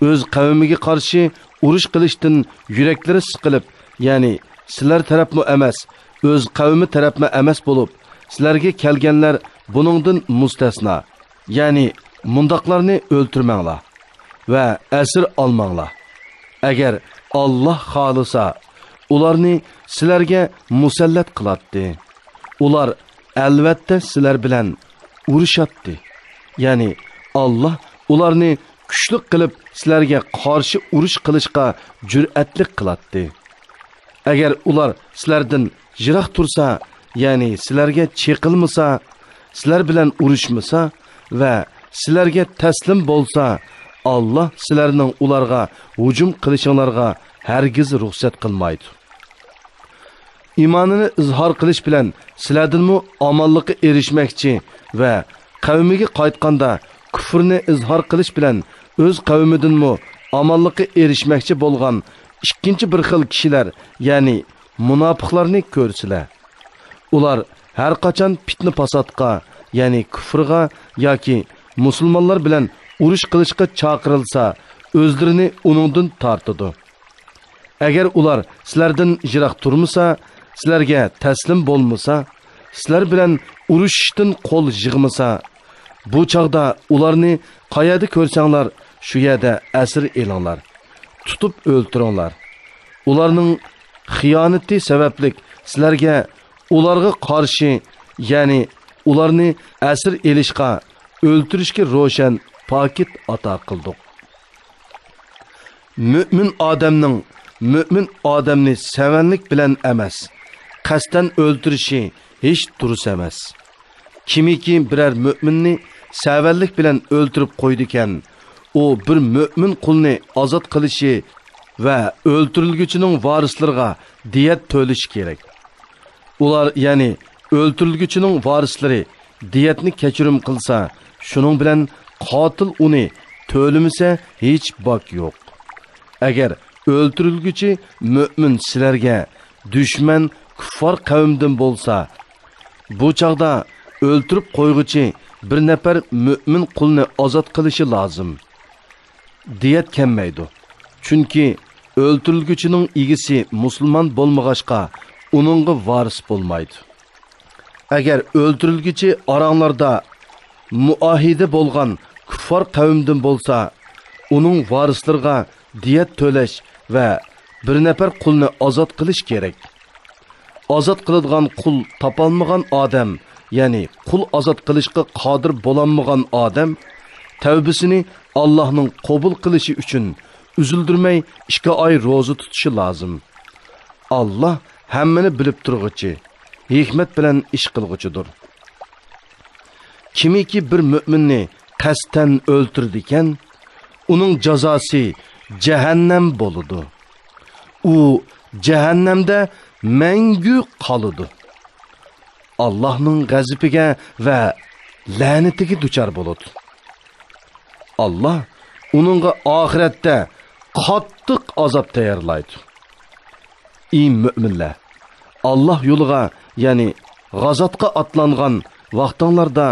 ئۆز قەۋمىگە قارشى ئۇرۇش قىلىشتىن يۈرەكلىرى سىقىلىپ، يەنى سىلەر تەرەپمۇ ئەمەس، ئۆز قەۋمى تەرەپمۇ ئەمەس بولۇپ، سىلەرگە كەلگەنلەر بۇنىڭدىن مۇستەسنا. يەنى مۇنداقلارنى ئۆلتۈرمەڭلار ۋە ئەسىر ئالماڭلار. ئەگەر ئاللاھ خالىسا، ئۇلارنى سىلەرگە مۇسەللەت قىلاتتى. ئۇلار ئەلۋەتتە سىلەر بىلەن ئۇرۇشاتتى. يەنى ئاللاھ ئۇلارنى كۈچلۈك قىلىپ سىلەرگە قارشى ئۇرۇش قىلىشقا جۈرئەتلىك قىلاتتى. ئەگەر ئۇلار سىلەردىن يىراق تۇرسا، يەنى سىلەرگە چېقىلمىسا، سىلەر بىلەن ئۇرۇشمىسا ۋە سىلەرگە تەسلىم بولسا، ئاللاھ سىلەرنىڭ ئۇلارغا ھۇجۇم قىلىشىڭلارغا ھەرگىز رۇخسەت قىلمايدۇ. ئىمانىنى ئىزھار قىلىش بىلەن سىلەردىنمۇ ئامانلىققا ئېرىشمەكچى ۋە قەۋمىگە قايتقاندا كۇفرنى ئىزھار قىلىش بىلەن ئۆز قەۋمىدىنمۇ ئامانلىققا ئېرىشمەكچى بولغان ئىككىنچى بىر خىل كىشىلەر، يەنى مۇناپىقلارنى كۆرسىلە. ئۇلار ھەر قاچان پىتنە-پاساتقا، يەنى كۇفرغا ياكى مۇسۇلمانلار بىلەن ئۇرۇش قىلىشقا چاقىرىلسا، ئۆزلىرىنى ئۇنىڭدىن تارتىدۇ. ئەگەر ئۇلار سىلەردىن يىراق تۇرمىسا، سىلەرگە تەسلىم بولمىسا، سىلەر بىلەن ئۇرۇشۇشتىن قول يىغمىسا، بۇ چاغدا ئۇلارنى قەيەردە كۆرسەڭلار، شۇ يەردە ئەسىر ئېلىڭلار، تۇتۇپ ئۆلتۈرۈڭلار. ئۇلارنىڭ خىيانىتى سەۋەبلىك سىلەرگە ئۇلارغا قارشى، يەنى ئۇلارنى ئەسىر ئېلىشقا، ئۆلتۈرۈشكە روشەن پاكىت ئاتا قىلدۇق. مۆمىن ئادەمنىڭ مۆمىن ئادەمنى سەۋەنلىك بىلەن ئەمەس، قەستەن ئۆلتۈرۈشى ھېچ دۇرۇس ئەمەس. كىمكى بىرەر مۆمىننى سەۋەنلىك بىلەن ئۆلتۈرۈپ قويىدىكەن، ئۇ بىر مۆمىن قۇلنى ئازاد قىلىشى ۋە ئۆلتۈرۈلگۈچىنىڭ ۋارىسلىرىغا دىيەت تۆلىشى كېرەك. ئۇلار، يەنى ئۆلتۈرۈلگۈچىنىڭ ۋارىسلىرى دىيەتنى كەچۈرۈم قىلسا، شۇنىڭ بىلەن قاتىل ئۇنى تۆلىمىسە، ھېچ باك يوق. ئەگەر ئۆلتۈرۈلگۈچى مۆمىن سىلەرگە دۈشمەن كۇففار قەۋمدىن بولسا، بۇ چاغدا ئۆلتۈرۈپ قويغۇچى بىر نەپەر مۆمىن قۇلنى ئازاد قىلىشى لازىم. دىيەت كەلمەيدۇ. چۈنكى ئۆلتۈرۈلگۈچىنىڭ ئىگىسى مۇسۇلمان بولمىغاچقا، ئۇنىڭغا ۋارىس بولمايدۇ. ئەگەر ئۆلتۈرۈلگۈچى ئاراڭلاردا مۇئاھىدە بولغان كۇففار قەۋمدىن بولسا، ئۇنىڭ ۋارىسلىرىغا دىيەت تۆلەش ۋە بىر نەپەر قۇلنى ئازاد قىلىش كېرەك. ئازاد قىلىدىغان قۇل تاپالمىغان ئادەم، يەنى قۇل ئازاد قىلىشقا قادىر بولالمىغان ئادەم تەۋبىسىنى ئاللاھنىڭ قوبۇل قىلىشى ئۈچۈن ئۈزۈلدۈرمەي ئىككى ئاي روزا تۇتۇشى لازىم. ئاللاھ ھەممىنى بىلىپ تۇرغۇچى، ھېكمەت بىلەن ئىش قىلغۇچىدۇر. كىمكى بىر مۆمىننى قەستەن ئۆلتۈرىدىكەن، ئۇنىڭ جازاسى جەھەننەم بولىدۇ. ئۇ جەھەننەمدە مەڭگۈ قالىدۇ. ئاللاھنىڭ غەزىپىگە ۋە لەنىتىگە دۇچار بولىدۇ. ئاللاھ ئۇنىڭغا ئاخىرەتتە قاتتىق ئازاب تەييارلايدۇ. ئى مۆمىنلەر! ئاللاھ يولىغا، يەنى غازاتقا ئاتلانغان ۋاقتىڭلاردا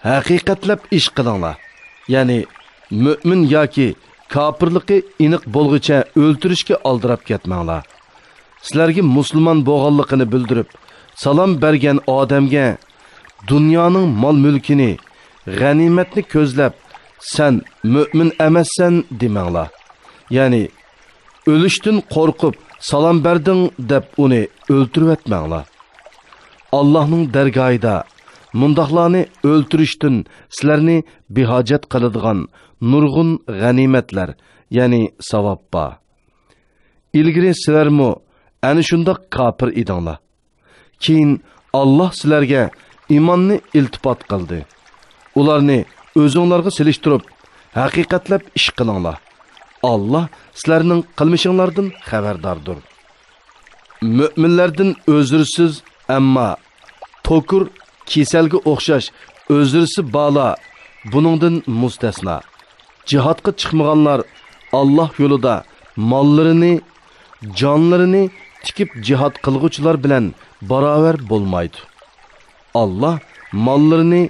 ھەقىقەتلەپ ئىش قىلىڭلار. يەنى مۆمىن ياكى كاپىرلىقى ئېنىق بولغۇچە ئۆلتۈرۈشكە ئالدىراپ كەتمەڭلار. سىلەرگە مۇسۇلمان بولغانلىقىنى بىلدۈرۈپ، سالام بەرگەن ئادەمگە دۇنيانىڭ مال-مۈلكىنى، غەنىيمەتنى كۆزلەپ، سەن مۆمىن ئەمەسسەن دېمەڭلار. يەنى ئۆلۈشتىن قورقۇپ سالام بەردىڭ دەپ ئۇنى ئۆلتۈرۈۋەتمەڭلار. ئاللاھنىڭ دەرگاھىدا مۇنداقلارنى ئۆلتۈرۈشتىن سىلەرنى بىھاجەت قىلىدىغان نۇرغۇن غەنىيمەتلەر، يەنى ساۋاب بار. ئىلگىرى سىلەرمۇ ئەنە شۇنداق كاپىر ئىدىڭلار. كېيىن ئاللاھ سىلەرگە ئىماننى ئىلتىپات قىلدى. ئۇلارنى ئۆزۈڭلارغا سېلىشتۇرۇپ، ھەقىقەتلەپ ئىش قىلىڭلار. ئاللاھ سىلەرنىڭ قىلمىشىڭلاردىن خەۋەرداردۇر. مۆمىنلەردىن ئۆزرىسىز، ئەمما توكۇر، كېسەلگە ئوخشاش ئۆزرىسى بارلار بۇنىڭدىن مۇستەسنا. جىھادقا چىقمىغانلار ئاللاھ يولىدا ماللىرىنى، جانلىرىنى تىكىپ جىھاد قىلغۇچىلار بىلەن باراۋەر بولمايدۇ. ئاللاھ ماللىرىنى،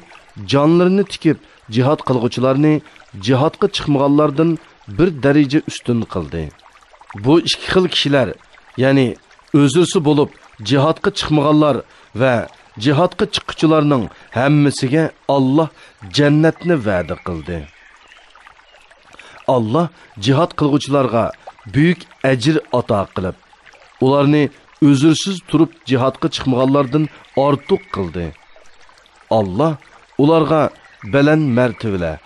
جانلىرىنى تىكىپ جىھاد قىلغۇچىلارنى جىھادقا چىقمىغانلاردىن بىر دەرىجە ئۈستۈن قىلدى. بۇ ئىككى خىل كىشىلەر، يەنى ئۆزرىسى بولۇپ جىھادقا چىقمىغانلار ۋە جىھادقا چىققۇچىلارنىڭ ھەممىسىگە ئاللاھ جەننەتنى ۋەدە قىلدى. ئاللاھ جىھاد قىلغۇچىلارغا بۈيۈك ئەجىر ئاتا قىلىپ، ئۇلارنى ئۆزرىسىز تۇرۇپ جىھادقا چىقمىغانلاردىن ئارتۇق قىلدى. ئاللا ئۇلارغا بەلەن مەرتىۋىلەر،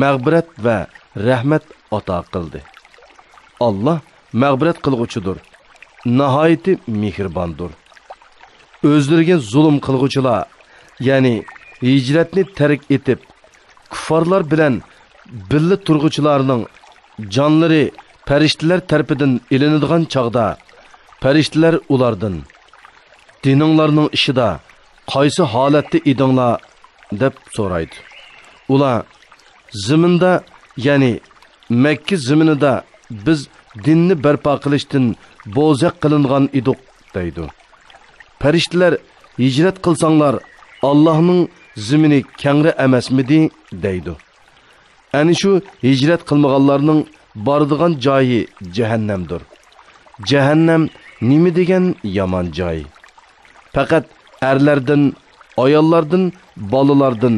مەغپىرەت ۋە رەھمەت ئاتا قىلدى. ئاللا مەغپىرەت قىلغۇچىدۇر، ناھايىتى مېھرىباندۇر. ئۆزلىرىگە زۇلۇم قىلغۇچىلار، يەنى ھىجرەتنى تەرك ئېتىپ، كۇففارلار بىلەن بىللە تۇرغۇچىلارنىڭ جانلىرى پەرىشتىلەر تەرىپىدىن ئېلىنىدىغان چاغدا، پەرىشتىلەر ئۇلاردىن، «دىنىڭلارنىڭ ئىشىدا قايسى ھالەتتە ئىدىڭلار؟» دەپ سورايدۇ. ئۇلار، «زېمىندا، يەنى مەككە زېمىنىدا بىز دىننى بەرپا قىلىشتىن بوزەك قىلىنغان ئىدۇق» دەيدۇ. پەرىشتىلەر، «ھىجرەت قىلساڭلار، ئاللاھنىڭ زېمىنى كەڭرى ئەمەسمىدى؟» دەيدۇ. ئەنە شۇ ھىجرەت قىلمىغانلارنىڭ بارىدىغان جايى جەھەننەمدۇر. جەھەننەم نېمە دېگەن يامان جاي! پەقەت ئەرلەردىن، ئاياللاردىن، بالىلاردىن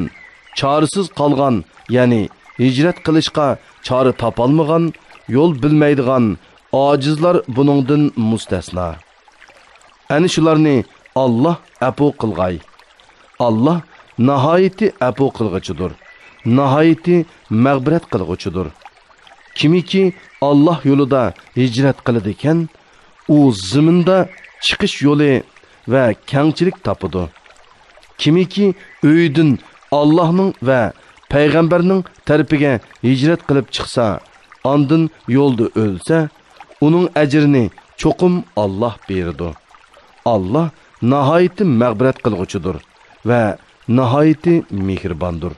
چارىسىز قالغان، يەنى ھىجرەت قىلىشقا چارە تاپالمىغان، يول بىلمەيدىغان ئاجىزلار بۇنىڭدىن مۇستەسنا. ئەنە شۇلارنى ئاللا ئەپۇ قىلغاي. ئاللا ناھايىتى ئەپۇ قىلغۇچىدۇر، ناھايىتى مەغپىرەت قىلغۇچىدۇر. كىمكى ئاللا يولىدا ھىجرەت قىلىدىكەن، ئۇ زېمىندا چىقىش يولى ۋە كەڭچىلىك تاپىدۇ. كىمكى ئۆيىدىن ئاللاھنىڭ ۋە پەيغەمبەرنىڭ تەرىپىگە ھىجرەت قىلىپ چىقسا، ئاندىن يولدا ئۆلسە، ئۇنىڭ ئەجرىنى چوقۇم ئاللا بېرىدۇ. ئاللا ناھايىتى مەغپىرەت قىلغۇچىدۇر ۋە ناھايىتى مېھرىباندۇر.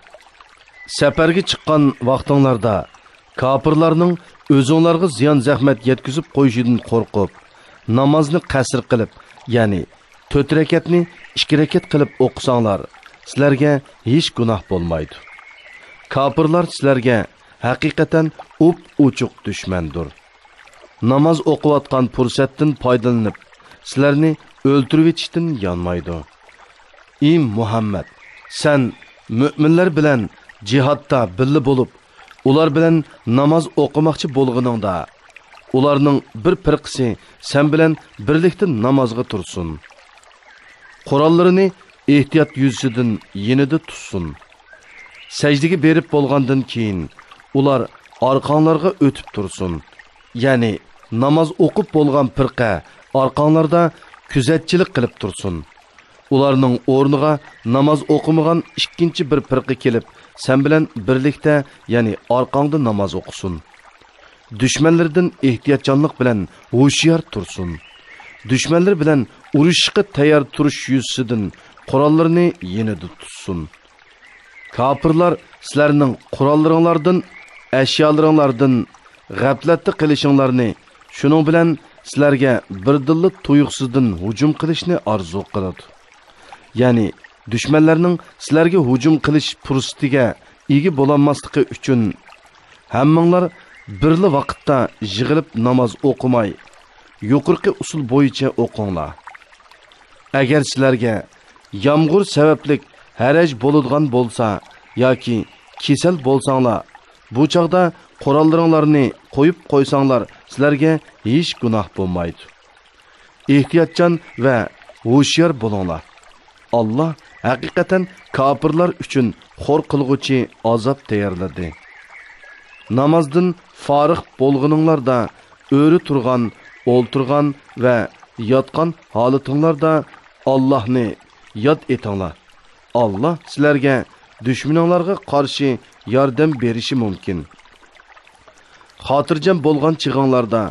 سەپەرگە چىققان ۋاقتىڭلاردا كاپىرلارنىڭ ئۆزۈڭلارغا زىيان-زەخمەت يەتكۈزۈپ قويۇشىدىن قورقۇپ، نامازنى قەسىر قىلىپ، يەنى تۆت رەكەتنى ئىككى رەكەت قىلىپ ئوقۇساڭلار، سىلەرگە ھېچ گۇناھ بولمايدۇ. كاپىرلار سىلەرگە ھەقىقەتەن ئوپئوچۇق دۈشمەندۇر. ناماز ئوقۇۋاتقان پۇرسەتتىن پايدىلىنىپ، سىلەرنى ئۆلتۈرۈۋېتىشتىن يانمايدۇ. ئى مۇھەممەد، سەن مۆمىنلەر بىلەن جىھادتا بىللە بولۇپ، ئۇلار بىلەن ناماز ئوقۇماقچى بولغىنىڭدا، ئۇلارنىڭ بىر پىرقىسى سەن بىلەن بىرلىكتە نامازغا تۇرسۇن. قوراللىرىنى ئېھتىيات يۈزىسىدىن يېنىدا تۇتسۇن. سەجدىگە بېرىپ بولغاندىن كېيىن، ئۇلار ئارقاڭلارغا ئۆتۈپ تۇرسۇن. يەنى ناماز ئوقۇپ بولغان پىرقە ئارقاڭلاردا كۆزەتچىلىك قىلىپ تۇرسۇن. ئۇلارنىڭ ئورنىغا ناماز ئوقۇمىغان ئىككىنچى بىر پىرقە كېلىپ، سەن بىلەن بىرلىكتە، يەنى ئارقاڭدا ناماز ئوقۇسۇن. دۈشمەنلىرىدىن ئېھتىياتچانلىق بىلەن ھوشيار تۇرسۇن. دۈشمەنلىرى بىلەن ئۇرۇشۇشقا تەييار تۇرۇش يۈزىسىدىن قوراللىرىنى يېنىدا تۇتسۇن. كاپىرلار سىلەرنىڭ قوراللىرىڭلاردىن، ئەشيالىرىڭلاردىن غەپلەتتە قېلىشىڭلارنى، شۇنىڭ بىلەن سىلەرگە بىردىنلا تۇيۇقسىزدىن ھۇجۇم قىلىشنى ئارزۇ قىلىدۇ. يەنى دۈشمەنلەرنىڭ سىلەرگە ھۇجۇم قىلىش پۇرسىتىگە ئىگە بولالماسلىقى ئۈچۈن، ھەممىڭلار بىرلا ۋاقىتتا يىغىلىپ ناماز ئوقۇماي، يۇقىرىقى ئۇسۇل بويىچە ئوقۇڭلار. ئەگەر سىلەرگە يامغۇر سەۋەبلىك ھەرەج بولىدىغان بولسا ياكى كېسەل بولساڭلار، بۇ چاغدا قوراللىرىڭلارنى قويۇپ قويساڭلار، سىلەرگە ھېچ گۇناھ بولمايدۇ. ئېھتىياتچان ۋە ھوشيار بولۇڭلار. ئاللا ھەقىقەتەن كاپىرلار ئۈچۈن خور قىلغۇچى ئازاب تەييارلىدى. نامازدىن فارىغ بولغىنىڭلاردا ئۆرە تۇرغان، ئولتۇرغان ۋە ياتقان ھالىتىڭلاردا ئاللاھنى ياد ئېتىڭلار. ئاللا سىلەرگە دۈشمىنىڭلارغا قارشى ياردەم بېرىشى مۇمكىن. خاتىرجەم بولغان چېغىڭلاردا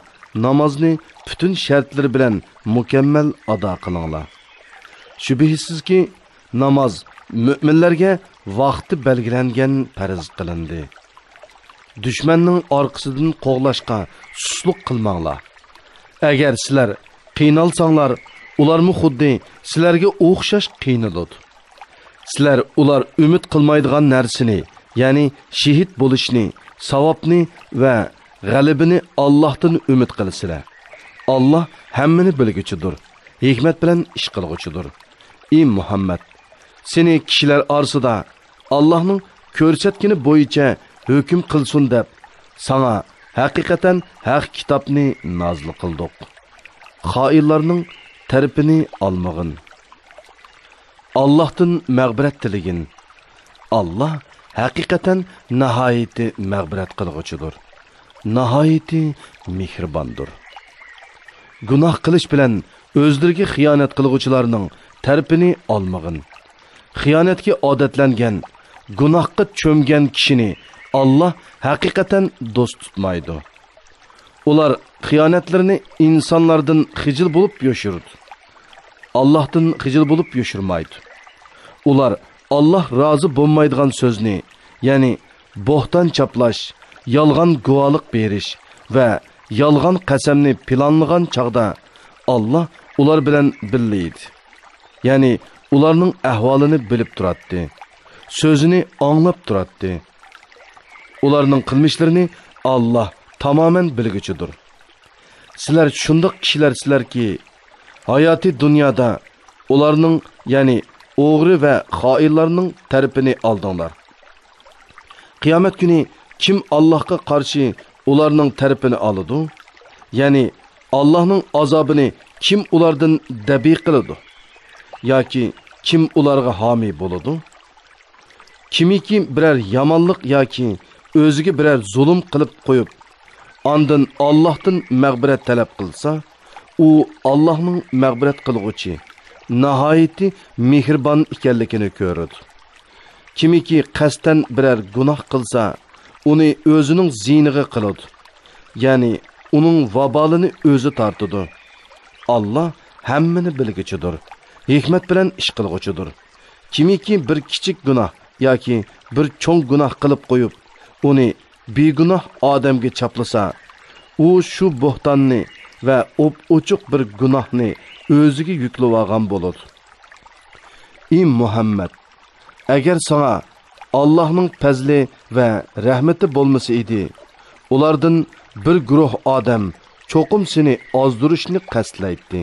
نامازنى پۈتۈن شەرتلىرى بىلەن مۇكەممەل ئادا قىلىڭلار. شۈبھىسىزكى، ناماز مۆمىنلەرگە ۋاقتى بەلگىلەنگەن پەرز قىلىندى. دۈشمەننىڭ ئارقىسىدىن قوغلاشقا سۇسلۇق قىلماڭلار. ئەگەر سىلەر قىينالساڭلار، ئۇلارمۇ خۇددى سىلەرگە ئوخشاش قىينىلىدۇ. سىلەر ئۇلار ئۈمىد قىلمايدىغان نەرسىنى، يەنى شېھىت بولۇشنى، ساۋابنى ۋە غەلىبىنى ئاللاھتىن ئۈمىد قىلىسىلەر. ئاللاھ ھەممىنى بىلگۈچىدۇر، ھېكمەت بىلەن ئىش قىلغۇچىدۇر. ئى مۇھەممەد، سېنى كىشىلەر ئارىسىدا ئاللاھنىڭ كۆرسەتكىنى بويىچە ھۆكۈم قىلسۇن دەپ، ساڭا ھەقىقەتەن ھەق كىتابنى نازىل قىلدۇق. خائىنلارنىڭ تەرىپىنى ئالمىغىن. ئاللاھتىن مەغپىرەت تىلىگىن. ئاللاھ ھەقىقەتەن ناھايىتى مەغپىرەت قىلغۇچىدۇر، ناھايىتى مېھرىباندۇر. گۇناھ قىلىش بىلەن ئۆزلىرىگە خىيانەت قىلغۇچىلارنىڭ تەرىپىنى ئالمىغىن. خىيانەتكە ئادەتلەنگەن، گۇناھقا چۆمگەن كىشىنى ئاللاھ ھەقىقەتەن دوست تۇتمايدۇ. ئۇلار خىيانەتلىرىنى ئىنسانلاردىن خىجىل بولۇپ يوشۇرىدۇ. ئاللاھتىن خىجىل بولۇپ يوشۇرمايدۇ. ئۇلار ئاللاھ رازى بولمايدىغان سۆزنى، يەنى بوھتان چاپلاش، يالغان گۇۋاھلىق بېرىش ۋە يالغان قەسەمنى پىلانلىغان چاغدا ئاللاھ ئۇلار بىلەن بىللە ئىدى. يەنى ئۇلارنىڭ ئەھۋالىنى بىلىپ تۇراتتى. سۆزىنى ئاڭلاپ تۇراتتى. ئۇلارنىڭ قىلمىشلىرىنى ئاللاھ تامامەن بىلگۈچىدۇر. سىلەر شۇنداق كىشىلەرسىلەركى، ھاياتىي دۇنيادا ئۇلارنىڭ، يەنى ئوغرى ۋە خائىنلارنىڭ تەرىپىنى ئالدىڭلار. قىيامەت كۈنى كىم ئاللاھقا قارشى ئۇلارنىڭ تەرىپىنى ئالىدۇ؟ يەنى ئاللاھنىڭ ئازابىنى كىم ئۇلاردىن دەپئى قىلىدۇ؟ ياكى كىم ئۇلارغا ھامىي بولىدۇ؟ كىمكى بىرەر يامانلىق ياكى ئۆزىگە بىرەر زۇلۇم قىلىپ قويۇپ، ئاندىن ئاللاھتىن مەغپىرەت تەلەپ قىلسا، ئۇ ئاللاھنىڭ مەغپىرەت قىلغۇچى، ناھايىتى مېھرىبان ئىكەنلىكىنى كۆرىدۇ. كىمكى قەستەن بىرەر گۇناھ قىلسا، ئۇنى ئۆزىنىڭ زىيىنىغا قىلىدۇ. يەنى ئۇنىڭ ۋابالىنى ئۆزى تارتىدۇ. ئاللاھ ھەممىنى بىلگۈچىدۇر، ھېكمەت بىلەن ئىش قىلغۇچىدۇر. كىمكى بىر كىچىك گۇناھ ياكى بىر چوڭ گۇناھ قىلىپ قويۇپ، ئۇنى بىگۇناھ ئادەمگە چاپلىسا، ئۇ شۇ بوھتاننى ۋە ئوپئوچۇق بىر گۇناھنى ئۆزىگە يۈكلىۋالغان بولىدۇ. ئى مۇھەممەد، ئەگەر ساڭا ئاللاھنىڭ پەزلى ۋە رەھمىتى بولمىسا ئىدى، ئۇلاردىن بىر گۇرۇھ ئادەم چوقۇم سېنى ئازدۇرۇشنى قەستلەيتتى.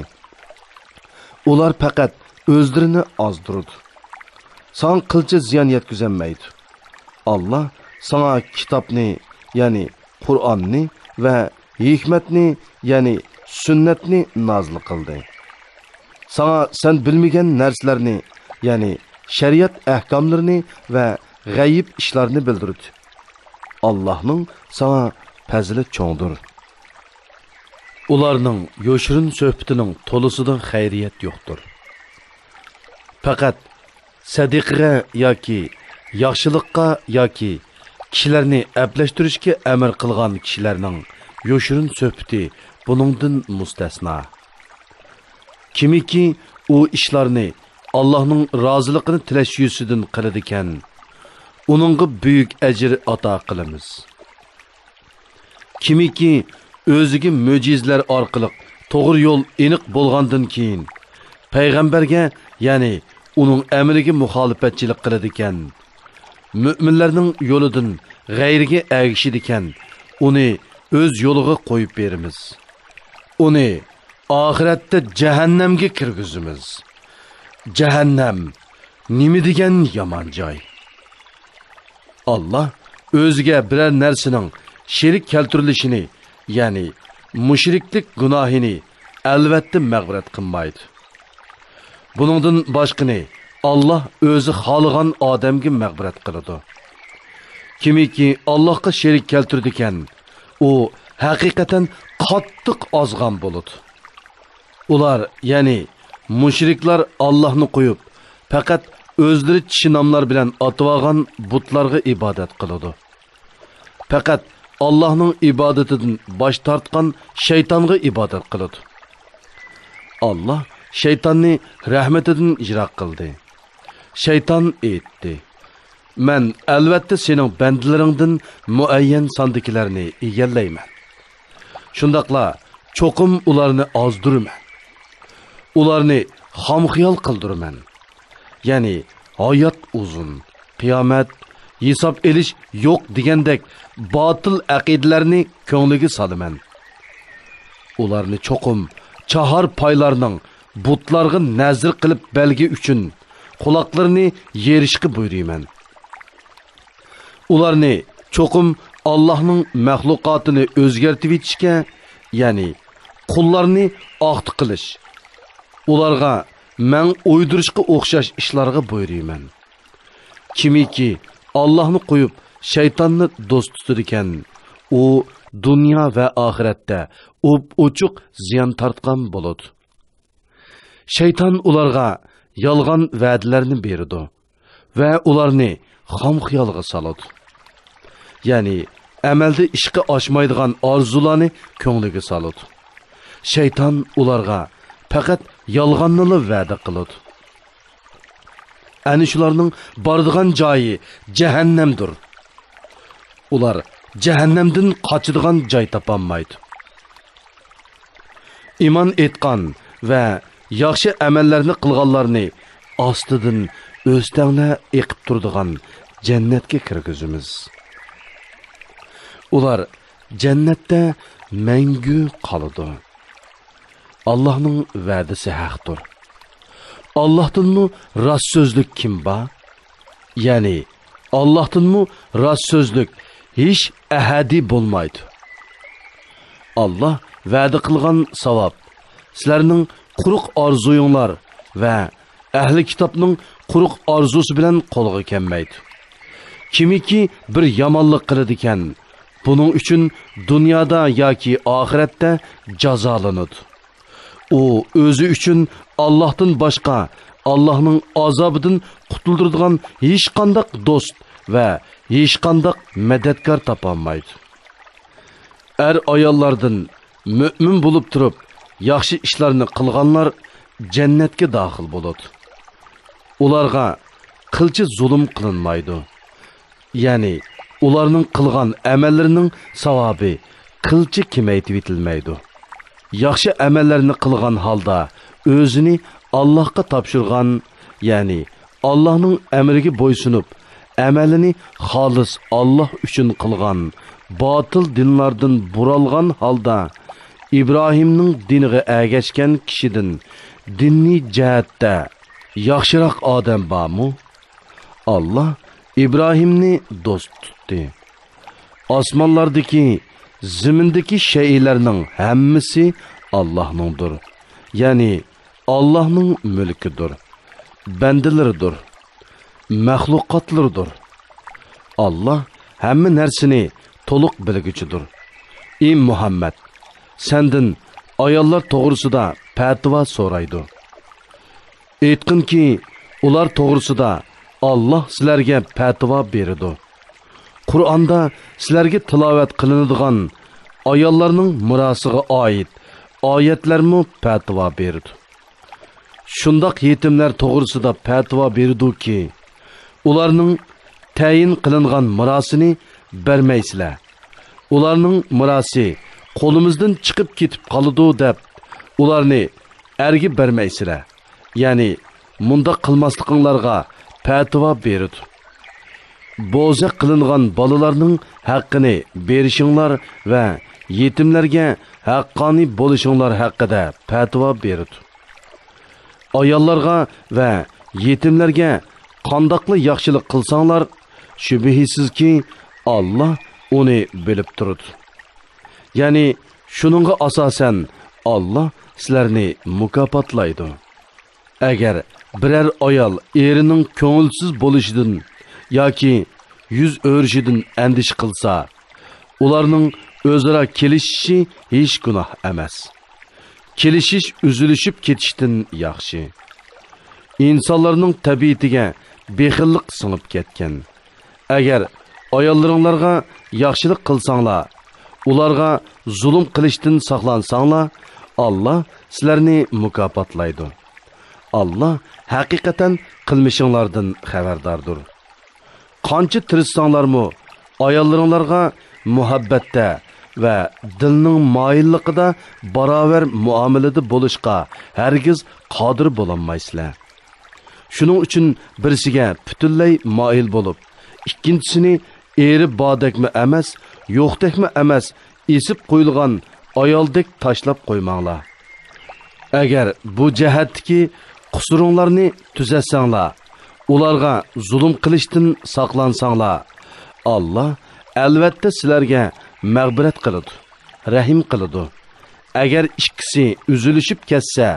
ئۇلار پەقەت ئۆزلىرىنى ئازدۇرىدۇ. ساڭا قىلچە زىيان يەتكۈزەلمەيدۇ. ئاللاھ ساڭا كىتابنى، يەنى قۇرئاننى ۋە ھېكمەتنى، يەنى سۈننەتنى نازىل قىلدى. ساڭا سەن بىلمىگەن نەرسىلەرنى، يەنى شەرىئەت ئەھكاملىرىنى ۋە غەيىب ئىشلارنى بىلدۈردى. ئاللاھنىڭ ساڭا پەزلى چوڭدۇر. ئۇلارنىڭ يوشۇرۇن سۆھبىتىنىڭ تولىسىدا خەيرىيەت يوقتۇر. پەقەت سەدىقىگە ياكى ياخشىلىققا ياكى كىشىلەرنى ئەپلەشتۈرۈشكە ئەمىر قىلغان كىشىلەرنىڭ يوشۇرۇن سۆھبىتى بۇنىڭدىن مۇستەسنا. كىمكى ئۇ ئىشلارنى ئاللاھنىڭ رازىلىقىنى تىلەش يۈزىسىدىن قىلىدىكەن، ئۇنىڭغا بۈيۈك ئەجىر ئاتا قىلىمىز. كىمكى ئۆزىگە مۆجىزىلەر ئارقىلىق توغرا يول ئېنىق بولغاندىن كېيىن، پەيغەمبەرگە، يەنى ئۇنىڭ ئەمرىگە مۇخالىپەتچىلىك قىلىدىكەن، مۆمىنلەرنىڭ يولىدىن غەيرىگە ئەگىشىدىكەن، ئۇنى ئۆز يولىغا قويۇپ بېرىمىز. ئۇنى ئاخىرەتتە جەھەننەمگە كىرگۈزىمىز. جەھەننەم نېمە دېگەن يامان جاي! ئاللاھ ئۆزىگە بىرەر نەرسىنىڭ شېرىك كەلتۈرۈلۈشىنى، يەنى مۇشرىكلىك گۇناھىنى ئەلۋەتتە مەغپىرەت قىلمايدۇ. بۇنىڭدىن باشقىنى ئاللاھ ئۆزى خالىغان ئادەمگە مەغپىرەت قىلىدۇ. كىمكى ئاللاھقا شېرىك كەلتۈرىدىكەن، ئۇ ھەقىقەتەن قاتتىق ئازغان بولىدۇ. ئۇلار، يەنى مۇشرىكلار ئاللاھنى قويۇپ، پەقەت ئۆزلىرى چىشى ناملار بىلەن ئاتىۋالغان بۇتلارغا ئىبادەت قىلىدۇ. پەقەت ئاللاھنىڭ ئىبادىتىدىن باش تارتقان شەيتانغا ئىبادەت قىلىدۇ. ئاللاھ شەيتاننى رەھمىتىدىن يىراق قىلدى. شەيتان ئېيتتى: مەن ئەلۋەتتە سېنىڭ بەندىلىرىڭدىن مۇئەييەن ساندىكىلەرنى ئىگىلەيمەن. شۇنداقلا چوقۇم ئۇلارنى ئازدۇرىمەن. ئۇلارنى خامخىيال قىلدۇرىمەن. يەنى ھايات ئۇزۇن، قىيامەت، ھېساب ئېلىش يوق دېگەندەك باتىل ئەقىدىلەرنى كۆڭلىگە سالىمەن. ئۇلارنى چوقۇم چاھار پايلارنىڭ بۇتلارغا نەزىر قىلىپ بەلگە ئۈچۈن قۇلاقلىرىنى يېرىشقا بۇيرۇيمەن. ئۇلارنى چوقۇم ئاللاھنىڭ مەخلۇقاتىنى ئۆزگەرتىۋېتىشكە، يەنى قۇللارنى ئاختا قىلىش، ئۇلارغا مەڭ ئويدۇرۇشقا ئوخشاش ئىشلارغا بۇيرۇيمەن. كىمكى ئاللاھنى قويۇپ، شەيتاننى دوست تۇتىدىكەن، ئۇ دۇنيا ۋە ئاخىرەتتە ئوپئوچۇق زىيان تارتقان بولىدۇ. شەيتان ئۇلارغا يالغان ۋەدىلەرنى بېرىدۇ ۋە ئۇلارنى خام خىيالغا سالىدۇ. يەنى ئەمەلدە ئىشقا ئاشمايدىغان ئارزۇلارنى كۆڭلىگە سالىدۇ. شەيتان ئۇلارغا پەقەت يالغاننىلا ۋەدە قىلىدۇ. ئەنە شۇلارنىڭ بارىدىغان جايى جەھەننەمدۇر. ئۇلار جەھەننەمدىن قاچىدىغان جاي تاپالمايدۇ. ئىمان ئېيتقان ۋە ياخشى ئەمەللەرنى قىلغانلارنى ئاستىدىن ئۆستەڭلەر ئېقىپ تۇرىدىغان جەننەتكە كىرگۈزىمىز. ئۇلار جەننەتتە مەڭگۈ قالىدۇ. ئاللاھنىڭ ۋەدىسى ھەقتۇر. ئاللاھتىنمۇ راست سۆزلۈك كىم بار؟ يەنى ئاللاھتىنمۇ راست سۆزلۈك ھېچ ئەھەدى بولمايدۇ. ئاللاھ ۋەدە قىلغان ساۋاب سىلەرنىڭ قۇرۇق ئارزۇيۇڭلار ۋە ئەھلى كىتابنىڭ قۇرۇق ئارزۇسى بىلەن قولغا كەلمەيدۇ. كىمكى بىر يامانلىق قىلىدىكەن، بۇنىڭ ئۈچۈن دۇنيادا ياكى ئاخىرەتتە جازالىنىدۇ. ئۇ ئۆزى ئۈچۈن ئاللاھتىن باشقا ئاللاھنىڭ ئازابىدىن قۇتۇلدۇرىدىغان ھېچقانداق دوست ۋە ھېچقانداق مەدەتكار تاپالمايدۇ. ئەر-ئاياللاردىن مۆمىن بولۇپ تۇرۇپ ياخشى ئىشلارنى قىلغانلار جەننەتكە داخىل بولىدۇ. ئۇلارغا قىلچە زۇلۇم قىلىنمايدۇ. يەنى ئۇلارنىڭ قىلغان ئەمەللىرىنىڭ ساۋابى قىلچە كېمەيتىۋېتىلمەيدۇ. ياخشى ئەمەللەرنى قىلغان ھالدا ئۆزىنى ئاللاھقا تاپشۇرغان، يەنى ئاللاھنىڭ ئەمرىگە بويسۇنۇپ، ئەمەلىنى خالىس ئاللاھ ئۈچۈن قىلغان، باتىل دىنلاردىن بۇرالغان ھالدا ئىبراھىمنىڭ دىنىغا ئەگەشكەن كىشىدىن دىنىي جەھەتتە ياخشىراق ئادەم بارمۇ؟ ئاللاھ ئىبراھىمنى دوست تۇتتى. ئاسمانلاردىكى، زېمىندىكى شەيئىلەرنىڭ ھەممىسى ئاللاھنىڭدۇر. يەنى ئاللاھنىڭ مۈلكىدۇر، بەندىلىرىدۇر، مەخلۇقاتلىرىدۇر. ئاللاھ ھەممە نەرسىنى تولۇق بىلگۈچىدۇر. ئى مۇھەممەد، سەندىن ئاياللار توغرىسىدا پەتىۋا سورايدۇ. ئېيتقىنكى، ئۇلار توغرىسىدا ئاللاھ سىلەرگە پەتىۋا بېرىدۇ. قۇرئاندا سىلەرگە تىلاۋەت قىلىنىدىغان ئاياللارنىڭ مىراسىغا ئائىت ئايەتلەرمۇ پەتىۋا بېرىدۇ. شۇنداق يېتىملەر توغرىسىدا پەتىۋا بېرىدۇكى، ئۇلارنىڭ تەيىن قىلىنغان مىراسىنى بەرمەيسىلەر. ئۇلارنىڭ مىراسى قولىمىزدىن چىقىپ كېتىپ قالىدۇ دەپ، ئۇلارنى ئەرگە بەرمەيسىلەر. يەنى مۇنداق قىلماسلىقىڭلارغا پەتىۋا بېرىدۇ. بوزەك قىلىنغان بالىلارنىڭ ھەققىنى بېرىشىڭلار ۋە يېتىملەرگە ھەققانىي بولۇشۇڭلار ھەققىدە پەتىۋا بېرىدۇ. ئاياللارغا ۋە يېتىملەرگە قانداقلا ياخشىلىق قىلساڭلار، شۈبھىسىزكى، ئاللاھ ئۇنى بىلىپ تۇرىدۇ. يەنى شۇنىڭغا ئاساسەن ئاللاھ سىلەرنى مۇكاپاتلايدۇ. ئەگەر بىرەر ئايال ئېرىنىڭ كۆڭۈلسىز بولۇشىدىن ياكى يۈز ئۆرۈشىدىن ئەندىشە قىلسا، ئۇلارنىڭ ئۆزئارا كېلىشىشى ھېچ گۇناھ ئەمەس. كېلىشىش ئۈزۈلۈشۈپ كېتىشتىن ياخشى. ئىنسانلارنىڭ تەبىئىتىگە بېخىللىق سىڭىپ كەتكەن. ئەگەر ئاياللىرىڭلارغا ياخشىلىق قىلساڭلار، ئۇلارغا زۇلۇم قىلىشتىن ساقلانساڭلار، ئاللاھ سىلەرنى مۇكاپاتلايدۇ. ئاللاھ ھەقىقەتەن قىلمىشىڭلاردىن خەۋەرداردۇر. قانچە تىرىشساڭلارمۇ، ئاياللىرىڭلارغا مۇھەببەتتە ۋە دىلنىڭ مايىللىقىدا باراۋەر مۇئامىلىدە بولۇشقا ھەرگىز قادىر بولالمايسىلەر. شۇنىڭ ئۈچۈن بىرسىگە پۈتۈنلەي مايىل بولۇپ، ئىككىنچىسىنى ئېرى باردەكمۇ ئەمەس، يوقتەكمۇ ئەمەس، ئېسىپ قويۇلغان ئايالدەك تاشلاپ قويماڭلار. ئەگەر بۇ جەھەتتىكى قۇسۇرۇڭلارنى تۈزەتسەڭلار، ئۇلارغا زۇلۇم قىلىشتىن ساقلانساڭلار، ئاللاھ ئەلۋەتتە سىلەرگە مەغپىرەت قىلىدۇ، رەھىم قىلىدۇ. ئەگەر ئىككىسى ئۈزۈلۈشۈپ كەتسە،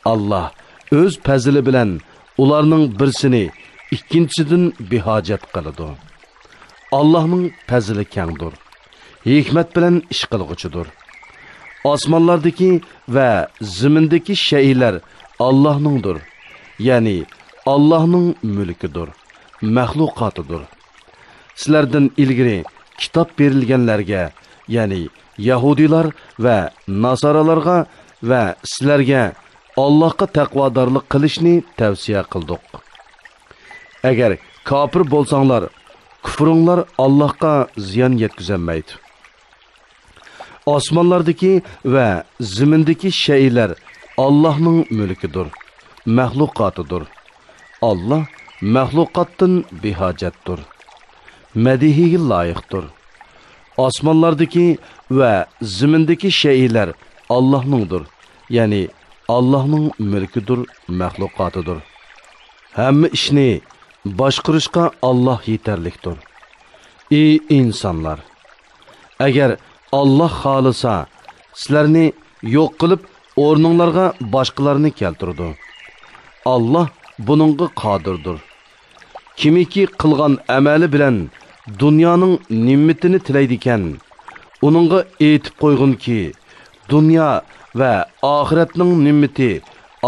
ئاللاھ ئۆز پەزلى بىلەن ئۇلارنىڭ بىرسىنى ئىككىنچىسىدىن بىھاجەت قىلىدۇ. ئاللاھنىڭ پەزلى كەڭدۇر، ھېكمەت بىلەن ئىش قىلغۇچىدۇر. ئاسمانلاردىكى ۋە زېمىندىكى شەيئىلەر ئاللاھنىڭدۇر، يەنى ئاللاھنىڭ مۈلكىدۇر، مەخلۇقاتىدۇر. سىلەردىن ئىلگىرى كىتاب بېرىلگەنلەرگە، يەنى يەھۇدىيلار ۋە ناسارالارغا ۋە سىلەرگە ئاللاھقا تەقۋادارلىق قىلىشنى تەۋسىيە قىلدۇق. ئەگەر كاپىر بولساڭلار، كۇفرۇڭلار ئاللاھقا زىيان يەتكۈزەلمەيدۇ. ئاسمانلاردىكى ۋە زېمىندىكى شەيئىلەر ئاللاھنىڭ مۈلكىدۇر، مەخلۇقاتىدۇر. ئاللاھ مەخلۇقاتتىن بىھاجەتتۇر، مەدھىيىگە لايىقتۇر. ئاسمانلاردىكى ۋە زېمىندىكى شەيئىلەر ئاللاھنىڭدۇر، يەنى ئاللاھنىڭ مۈلكىدۇر، مەخلۇقاتىدۇر. ھەممە ئىشنى باشقۇرۇشقا ئاللاھ يېتەرلىكتۇر. ئى ئىنسانلار! ئەگەر ئاللاھ خالىسا، سىلەرنى يوق قىلىپ، ئورنۇڭلارغا باشقىلارنى كەلتۈرىدۇ. ئاللاھ بۇنىڭغا قادىردۇر. كىمكى قىلغان ئەمەلى بىلەن دۇنيانىڭ نېمىتىنى تىلەيدىكەن، ئۇنىڭغا ئېيتىپ قويغىنكى، دۇنيا ۋە ئاخىرەتنىڭ نېمىتى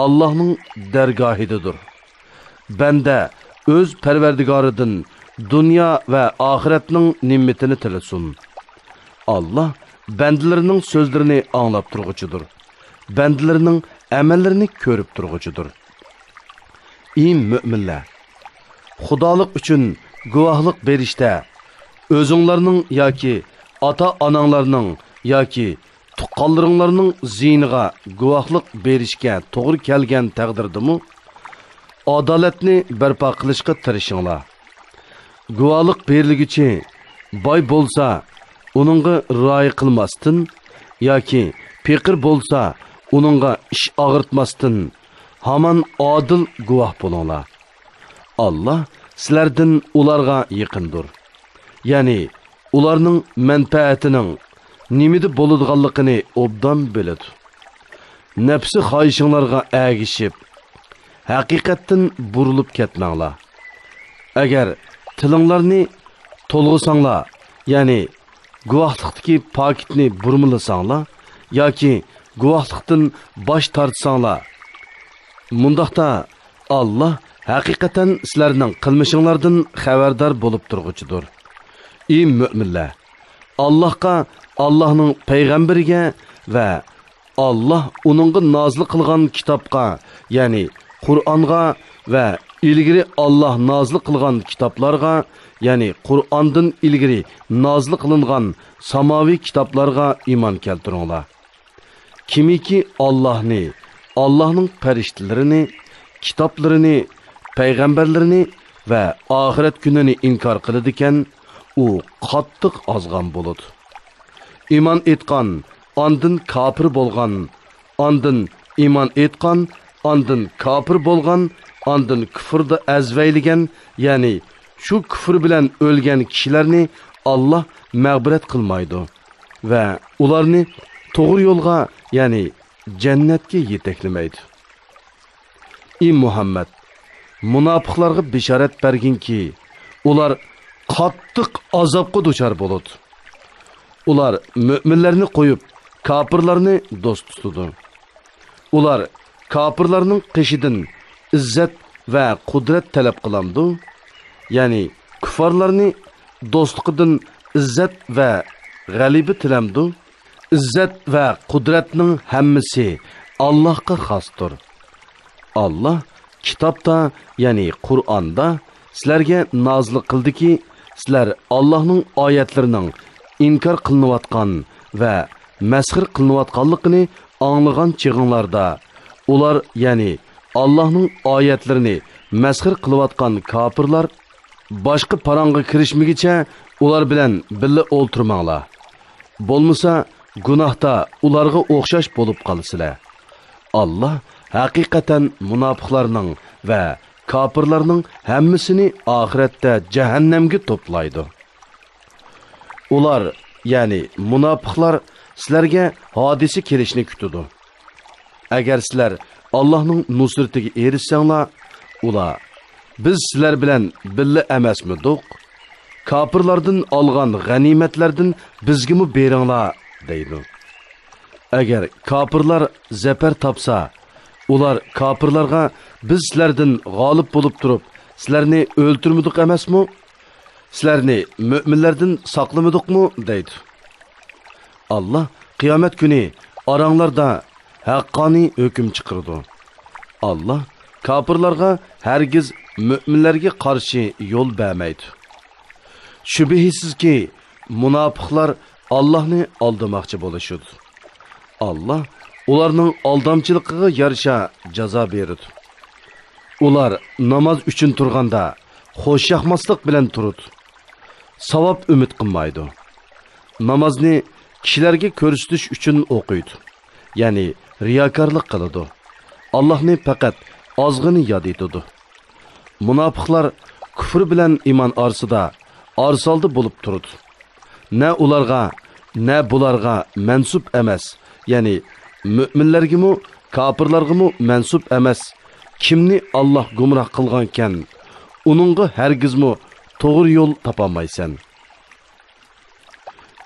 ئاللاھنىڭ دەرگاھىدىدۇر. بەندە ئۆز پەرۋەردىگارىدىن دۇنيا ۋە ئاخىرەتنىڭ نېمىتىنى تىلىسۇن. ئاللاھ بەندىلىرىنىڭ سۆزلىرىنى ئاڭلاپ تۇرغۇچىدۇر. بەندىلىرىنىڭ ئەمەللىرىنى كۆرۈپ تۇرغۇچىدۇر. ئى مۆمىنلەر! خۇدالىق ئۈچۈن گۇۋاھلىق بېرىشتە ئۆزۈڭلارنىڭ ياكى ئاتا-ئاناڭلارنىڭ ياكى تۇغقانلىرىڭلارنىڭ زىيىنىغا گۇۋاھلىق بېرىشكە توغرا كەلگەن تەقدىردىمۇ، ئادالەتنى بەرپا قىلىشقا تىرىشىڭلار. گۇۋاھلىق بېرىلگۈچى باي بولسا، ئۇنىڭغا رىئايە قىلماستىن ياكى پېقىر بولسا، ئۇنىڭغا ئىچ ئاغرىتماستىن، ھامان ئادىل گۇۋاھ بولۇڭلار. ئاللاھ سىلەردىن ئۇلارغا يېقىندۇر. يەنى ئۇلارنىڭ مەنپەئەتىنىڭ نېمىدە بولىدىغانلىقىنى ئوبدان بىلىدۇ. نەپسى خاھىشىڭلارغا ئەگىشىپ، ھەقىقەتتىن بۇرۇلۇپ كەتمەڭلار. ئەگەر تىلىڭلارنى تولغىساڭلار، يەنى گۇۋاھلىقتىكى پاكىتنى بۇرمىلىساڭلار ياكى گۇۋاھلىقتىن باش تارتساڭلار، مۇنداقتا ئاللاھ ھەقىقەتەن سىلەرنىڭ قىلمىشىڭلاردىن خەۋەردار بولۇپ تۇرغۇچىدۇر. ئى مۆمىنلەر! ئاللاھقا، ئاللاھنىڭ پەيغەمبىرىگە ۋە ئاللاھ ئۇنىڭغا نازىل قىلغان كىتابقا، يەنى قۇرئانغا ۋە ئىلگىرى ئاللاھ نازىل قىلغان كىتابلارغا، يەنى قۇرئاندىن ئىلگىرى نازىل قىلىنغان ساماۋىي كىتابلارغا ئىمان كەلتۈرۈڭلار. كىمكى ئاللاھنى، ئاللاھنىڭ پەرىشتىلىرىنى، كىتابلىرىنى، پەيغەمبەرلىرىنى ۋە ئاخىرەت كۈنىنى ئىنكار قىلىدىكەن، ئۇ قاتتىق ئازغان بولىدۇ. ئىمان ئېيتقان، ئاندىن كاپىر بولغان، ئاندىن ئىمان ئېيتقان، ئاندىن كاپىر بولغان، ئاندىن كۇفردا ئەزۋەيلىگەن، يەنى شۇ كۇفر بىلەن ئۆلگەن كىشىلەرنى ئاللاھ مەغپىرەت قىلمايدۇ ۋە ئۇلارنى توغرا يولغا، يەنى جەننەتكە يېتەكلىمەيدۇ. ئى مۇھەممەد، مۇناپىقلارغا بېشارەت بەرگىنكى، ئۇلار قاتتىق ئازابقا دۇچار بولىدۇ. ئۇلار مۆمىنلەرنى قويۇپ، كاپىرلارنى دوست تۇتىدۇ. ئۇلار كاپىرلارنىڭ قېشىدىن ئىززەت ۋە قۇدرەت تەلەپ قىلامدۇ؟ يەنى كۇففارلارنى دوستلۇقىدىن ئىززەت ۋە غەلىبە تىلەمدۇ؟ ئىززەت ۋە قۇدرەتنىڭ ھەممىسى ئاللاھقا خاستۇر. ئاللاھ كىتابتا، يەنى قۇرئاندا سىلەرگە نازىل قىلدىكى، سىلەر ئاللاھنىڭ ئايەتلىرىنىڭ ئىنكار قىلىنىۋاتقان ۋە مەسخىرە قىلىنىۋاتقانلىقىنى ئاڭلىغان چېغىڭلاردا، ئۇلار، يەنى ئاللاھنىڭ ئايەتلىرىنى مەسخىرە قىلىۋاتقان كاپىرلار، باشقا پاراڭغا كىرىشمىگىچە ئۇلار بىلەن بىللە ئولتۇرماڭلار. بولمىسا، گۇناھتا ئۇلارغا ئوخشاش بولۇپ قالىسىلەر. ئاللاھ ھەقىقەتەن مۇناپىقلارنىڭ ۋە كاپىرلارنىڭ ھەممىسىنى ئاخىرەتتە جەھەننەمگە توپلايدۇ. ئۇلار، يەنى مۇناپىقلار، سىلەرگە ھادىسە كېلىشنى كۈتىدۇ. ئەگەر سىلەر ئاللاھنىڭ نۇسرىتىگە ئېرىشسەڭلار، ئۇلار، «بىز سىلەر بىلەن بىللە ئەمەسمىدۇق؟ كاپىرلاردىن ئالغان غەنىيمەتلەردىن بىزگىمۇ بېرىڭلار» دەيدۇ. ئەگەر كاپىرلار زەپەر تاپسا، ئۇلار كاپىرلارغا، «بىز سىلەردىن غالىب بولۇپ تۇرۇپ، سىلەرنى ئۆلتۈرمىدۇق ئەمەسمۇ؟ سىلەرنى مۆمىنلەردىن ساقلىمىدۇقمۇ؟» دەيدۇ. ئاللا قىيامەت كۈنى ئاراڭلاردا ھەققانىي ھۆكۈم چىقىرىدۇ. ئاللا كاپىرلارغا ھەرگىز مۆمىنلەرگە قارشى يول بەرمەيدۇ. شۈبھىسىزكى، مۇناپىقلار ئاللاھنى ئالدىماقچى بولۇشىدۇ. ئاللا ئۇلارنىڭ ئالدامچىلىقىغا يارىشا جازا بېرىدۇ. ئۇلار ناماز ئۈچۈن تۇرغاندا خۇشياقماسلىق بىلەن تۇرىدۇ. ساۋاب ئۈمىد قىلمايدۇ. نامازنى كىشىلەرگە كۆرسىتىش ئۈچۈن ئوقۇيدۇ. يەنى رىياكارلىق قىلىدۇ. ئاللاھنى پەقەت ئازغىنە ياد ئېتىدۇ. مۇناپىقلار كۇفر بىلەن ئىمان ئارىسىدا ئارىسالدى بولۇپ تۇرىدۇ. نە ئۇلارغا، نە بۇلارغا مەنسۇپ ئەمەس، يەنى مۆمىنلەرگىمۇ، كاپىرلارغىمۇ مەنسۇپ ئەمەس. كىمنى ئاللاھ گۇمراھ قىلغانكەن، ئۇنىڭغا ھەرگىزمۇ توغرا يول تاپالمايسەن.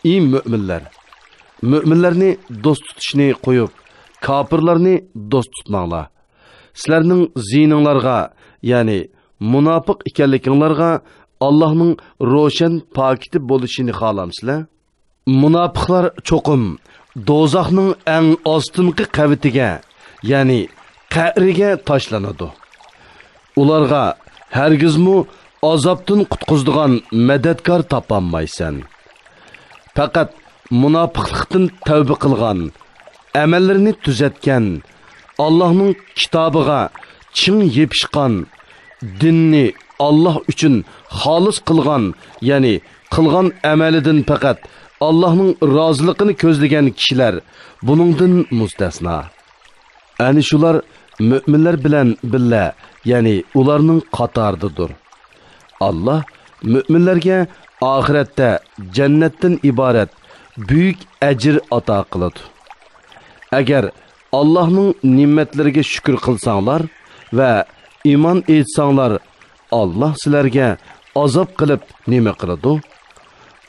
ئى مۆمىنلەر! مۆمىنلەرنى دوست تۇتۇشنى قويۇپ، كاپىرلارنى دوست تۇتماڭلار. سىلەرنىڭ زىيىنىڭلارغا، يەنى مۇناپىق ئىكەنلىكىڭلارغا ئاللاھنىڭ روشەن پاكىتى بولۇشىنى خالامسىلەر؟ مۇناپىقلار چوقۇم دوزاخنىڭ ئەڭ ئاستىنقى قەۋىتىگە، يەنى قەئرىگە تاشلىنىدۇ. ئۇلارغا ھەرگىزمۇ ئازابتىن قۇتقۇزىدىغان مەدەتكار تاپالمايسەن. پەقەت مۇناپىقلىقتىن تەۋبە قىلغان، ئەمەللىرىنى تۈزەتكەن، ئاللاھنىڭ كىتابىغا چىڭ يېپىشقان، دىننى ئاللاھ ئۈچۈن خالىس قىلغان، يەنى قىلغان ئەمەلىدىن پەقەت ئاللاھنىڭ رازىلىقىنى كۆزلىگەن كىشىلەر بۇنىڭدىن مۇستەسنا. ئەنە شۇلار مۆمىنلەر بىلەن بىللە، يەنى ئۇلارنىڭ قاتارىدىدۇر. ئاللاھ مۆمىنلەرگە ئاخىرەتتە جەننەتتىن ئىبارەت بۈيۈك ئەجىر ئاتا قىلىدۇ. ئەگەر ئاللاھنىڭ نېمەتلىرىگە شۈكۈر قىلساڭلار ۋە ئىمان ئېيتساڭلار، ئاللاھ سىلەرگە ئازاب قىلىپ نېمە قىلىدۇ؟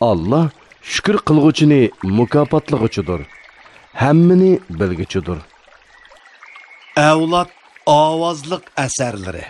ئاللاھ شۈكۈر قىلغۇچىنى مۇكاپاتلىغۇچىدۇر، ھەممىنى بىلگۈچىدۇر. ئەۋلاد ئاۋازلىق ئەسەرلىرى.